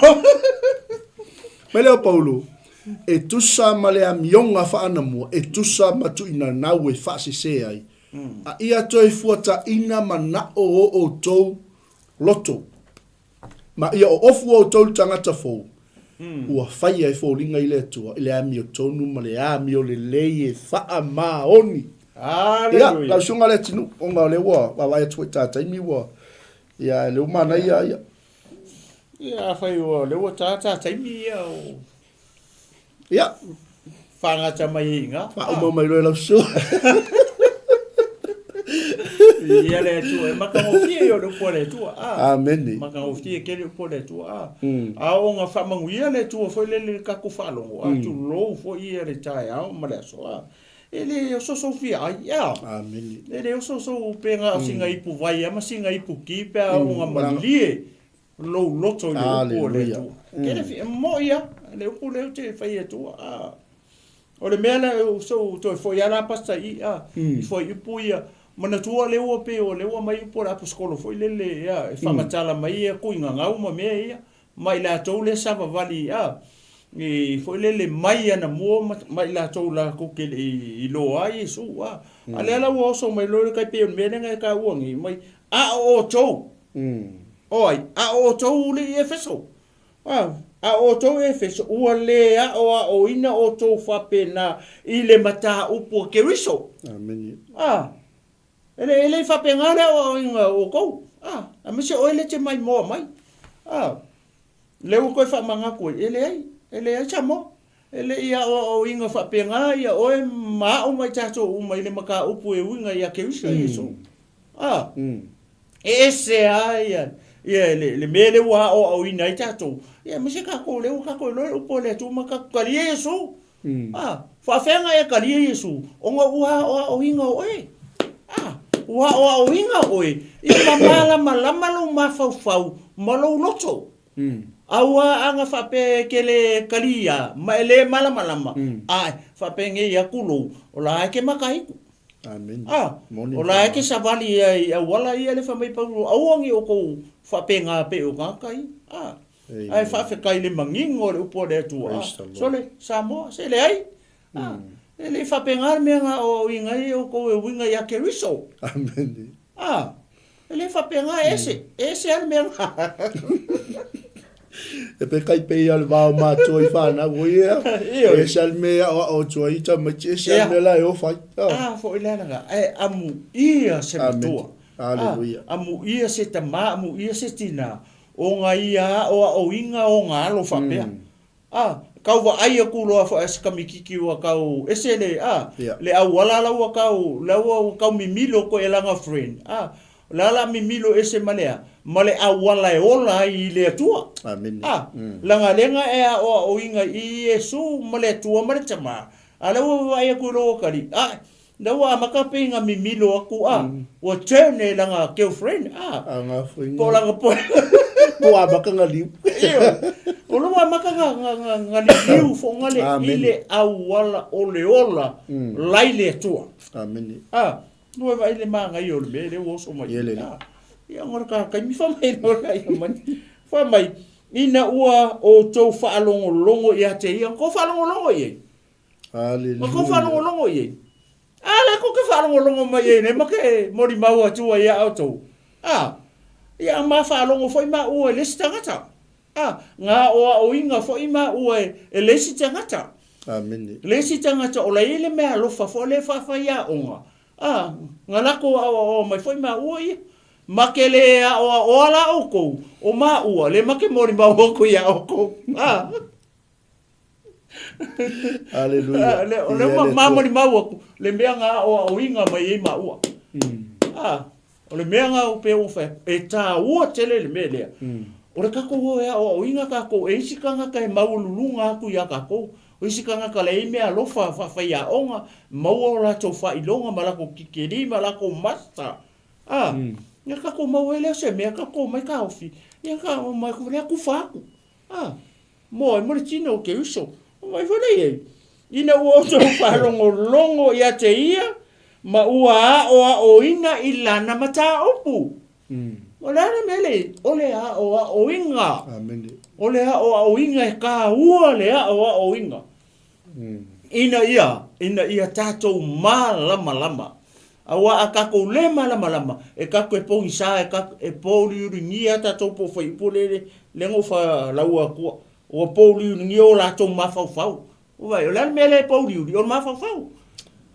Mai lea o Paulo, e tusa ma le amioga faanamua, e tusa ma tuuinanau e faasese ai, a ia toe fuataina manaʻo o ʻoutou loto. Ma ia oofu outou le tagata fou, ua faia e foliga i le Atua i le amiotonu ma le amio lelei e faamaoni. Ia, lau susuga le atinuu, ona o lea ua vaavaai atu foi i ta taimi ua, ia, lea ua manaia ia. Ia, afai ua, lea ua ta ta taimi ia o. Ia. Faagata mai ai i ina. Faauma mai loa e lau susuga. Ia le Atua, e matagofie ia o le upu a le Atua. A. Amene. Matagofie tele upu a le Atua. A. A o ona faamanuia le Atua foi lele i le tatou faalogo, a tulou foi ia le taeao ma le aso. A. E le osoosoo fia ai. A. Amene. E le osoosoo pe na o sina ipu vai lava ma sina ipu ki pe a o ona malie. lou loto i le upu o le Atua. Kele fi, moʻi a, le upu lea ou te fai atua. A. O le mea lea, so toe foi a la pasta i a, i foi upu ia, manatua lea ua pei o lea ua mai upu o le aposetolo foi lele, ia, e faamatala mai ia kuiga gau ma mea ia, ma i latou lea savavali, a. I foi lele mai anamua ma, ma i latou latou ke le i iloa ai Iesu, a. A lea la ua oso mai loa le tai pei o le mea lea na e taua nei, mai, a o outou, o ai, a o outou le i Efeso, a, a o outou i Efeso, ua le aoaoina outou faapena i le mataupu a Keriso. Amene. A, e le, e le i faapena le aoaoina o outou, a, aemaise oe lea e te maimoa mai, a. Lea ua toe faamanatu ai, e leai, e leai Samoa. E le i aoaoina faapena ia oe ma au ma i tatou uma i le mataupu e uiga ia Keriso Iesu. A, e ese lava ia, ia le, le mea lea ua aoaoina ai tatou, ia aemaise tatou lea ua tatou iloa le upu a le Atua ma tatou talia Iesu. A, faafefea ona e talia Iesu? Ona ua aoaoina oe. A, ua aoaoina oe ia ma malamalama lou mafaufau ma lou loto. Aua ana faapea e te le talia ma e le malamalama, a faapenei atu lou, o la e te mataitu. A, o la e te savali ai i auala ia le fai mai Paulo, aua ne i outou faapena pei o tagata ia. A. Ae faafetai i le manino o le upu a le Atua. Sole, Samoa, se leai. A, e le i faapena le mea na aoaoina ai outou e uiga ia Keriso. Amene. A, e le faapena, e ese, e ese lava le mea na. E pe kai pei a le vao matua i whanau, o ia, e ese a le mea aoao atu ai tamaiti, ese a le mea la e ofa ai. A, foi le ala, ae amuia se matua. Hallelujah. Amuia se tama, amuia se tina, O nga ia aʻoaʻoina o nga alo faapea. A, kau vaai aku loa foi se kamikiki ua kau ese le, a, le auala la ua kau, la ua ua kau mimilo koe e lana friend, a, la la mimilo ese ma le a, ma le auala e ola ai i le Atua. Amene. A, langa lenga e aʻoaʻoina i Iesu ma le Atua ma le Tama, a la ua vaai aku i lou akali, a, Na ua amata pei nga mimilo aku a ua turn e langa girlfriend a. A nga foi Po langa po. Po amaka nga liu. Ioe. O lo amaka nga nga nga nga le liu fo nga le i le auala o le ola lai le Atua. Amene. A no e vai le mangai o le mea le ua oso mai. Ia lele. Ia ngora ka kaimi fa mai no la ia mai. Fa mai ina ua outou faalogologo ia te ia. Ko faalogologo i ai. Aleluia. Ma kou faalogologo i ai. A lea kou ke faalogologo mai ai nei ma ke molimau atu ai iā outou. A, ia ma faalogo foi maua e le isi tagata. A, nga aoaoina foi maua e le isi tagata. Amene. Le isi tagata o la e i ai le meaalofa foi lea e faafaiaoga. A, nga lakou aoaoa mai foi maua ia. Ma ke le aoaoa la oukou, o maua, le ma ke molimau aku iā oukou. A. Aleluia. Ah, le, o le ma, mamolimau aku, le mea nga aoaoina mai ai maua. Ah, o le mea nga o pe ua whai, e tāua tele le mea lea. O le kakou o e aoaoina kakou, e isi kangaka e maualuluga aku iā kakou. O isi kangaka le i mea alofa whawhaiaonga, maua o latou whailonga ma lakou kikeli ma lakou master. Ah, ia kakou mau e lea se mea, kakou mai kaofi. Ia ka o mai ku lea kufa aku. Ah, Moe mo le tino o ke uso. Mai foi lea i ai. Ina ua outou faalogologo ia te ia, ma ua aʻoaʻoina i lana mataupu. O le a le mea lea? O le aʻoaʻoina. Amene. O le aʻoaʻoina e kāua le aʻoaʻoina. Ina ia, ina ia tātou mālamalama. Aua a kākou le mālamalama, e kākou e pogisa, e kākou e pōuliuligia tātou po whaiupu le, le, le ngo whalaua atua. Ua pōuliuligia o lātou mafaufau. Ua o le a le mea lea e pōuliuli, o le mafaufau.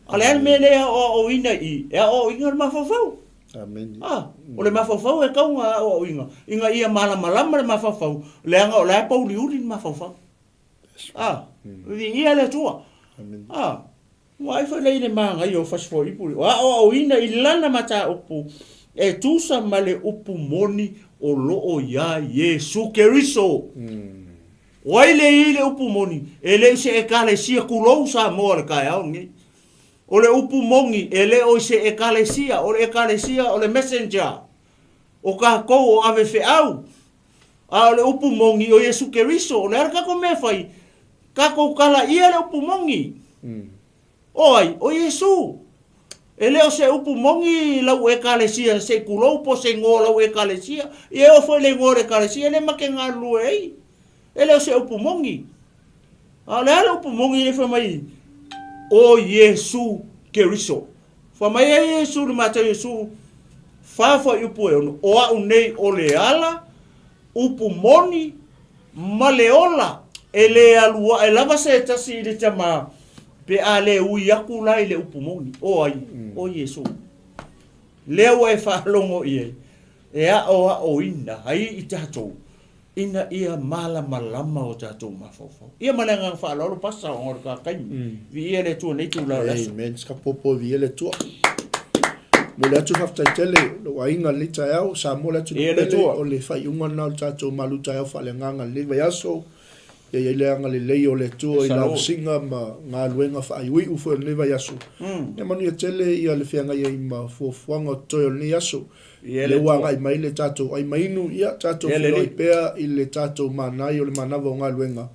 A le a le mea lea e aʻoaʻoina i, e aʻoaʻoina le mafaufau. Amene. Ah, o le mafaufau e kau ngā aʻoaʻoina. Ina ia malamalama le mafaufau, leaga o la e pōuliuli le mafaufau. Ah, viia le Atua. Ah, ua ai foi lea i le manaia o Fasifoaipu, o aoaoina i lana mataupu e tusa ma le upu moni o loo iā Iesu Keriso. O ai le i le upu moni? E le i se Ekalesia kulou Samoa le taeao lenei. O le upu moni e le o i se Ekalesia, o le Ekalesia o le messenger. O kākou o ave feau. A o le upu moni o Iesu Keriso, o le a le kakou mea e fai? Kakou kala ia le upu moni. O ai? O Iesu. E le o se upu moni lau Ekalesia se i kulou po o se igoa o lau Ekalesia. Ia e oo foi le igoa o le Ekalesia e le make galulue ai. E le o se upu moni. A o le a le upu moni lea fai mai o Iesu Keriso. Fai mai ai Iesu i le Mataio Iesu fa fuaiupu e ono, o a'u nei o le ala, upu moni, ma le ola, e le alu a'e lava se tasi i le Tama pe a le ui aku la i le upu moni. O ai? O Iesu. Lea ua e faalogo i ai, e aʻoaʻoina ai i tatou ina ia malamalama o tatou mafaufau. Ia ma le agaga faaaloalo pasa ona o le ta taimi. Viia le Atua i lenei itula o le aso. Amen. Ska popo viia le Atua. Momoli atu le faafetai tele i lou aiga i lenei taeao, Samoa le atunuu Viia le pele, Atua. o le faaiuga lena o le tatou malu taeao faaleagaga i lenei vaiaso. Ia i ai le agalelei o le Atua i Yes, Lord. lavasiga ma galuega faaiuiu foi o lenei vaiaso. Ia manuia tele ia le feagai ai ma fuafuaga o totoe o lenei aso. Ia le Lea ua Atua. agai mai le tatou ai ma inu, ia tatou Ia le feiloai Alii. pea i le tatou manai o le manava o galuega.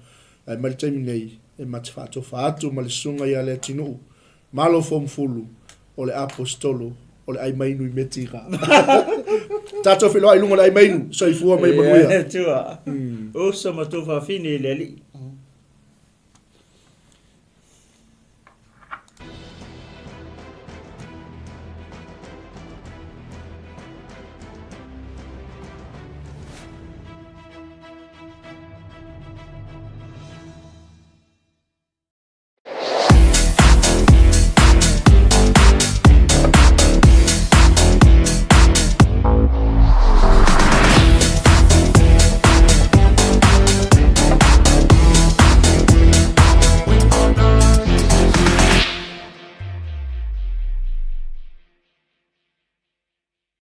Ae mai le taimi nei, e ma te faatofa atu ma le susuga ia Leatinuu, Malo Fomufulu, o le Aposetolo o le ai ma inu i Metiga. Tatou feiloai i luga o le ai ma inu. Soifua ma ia Ia manuia. le Atua. Uso ma tuafafine i le Alii.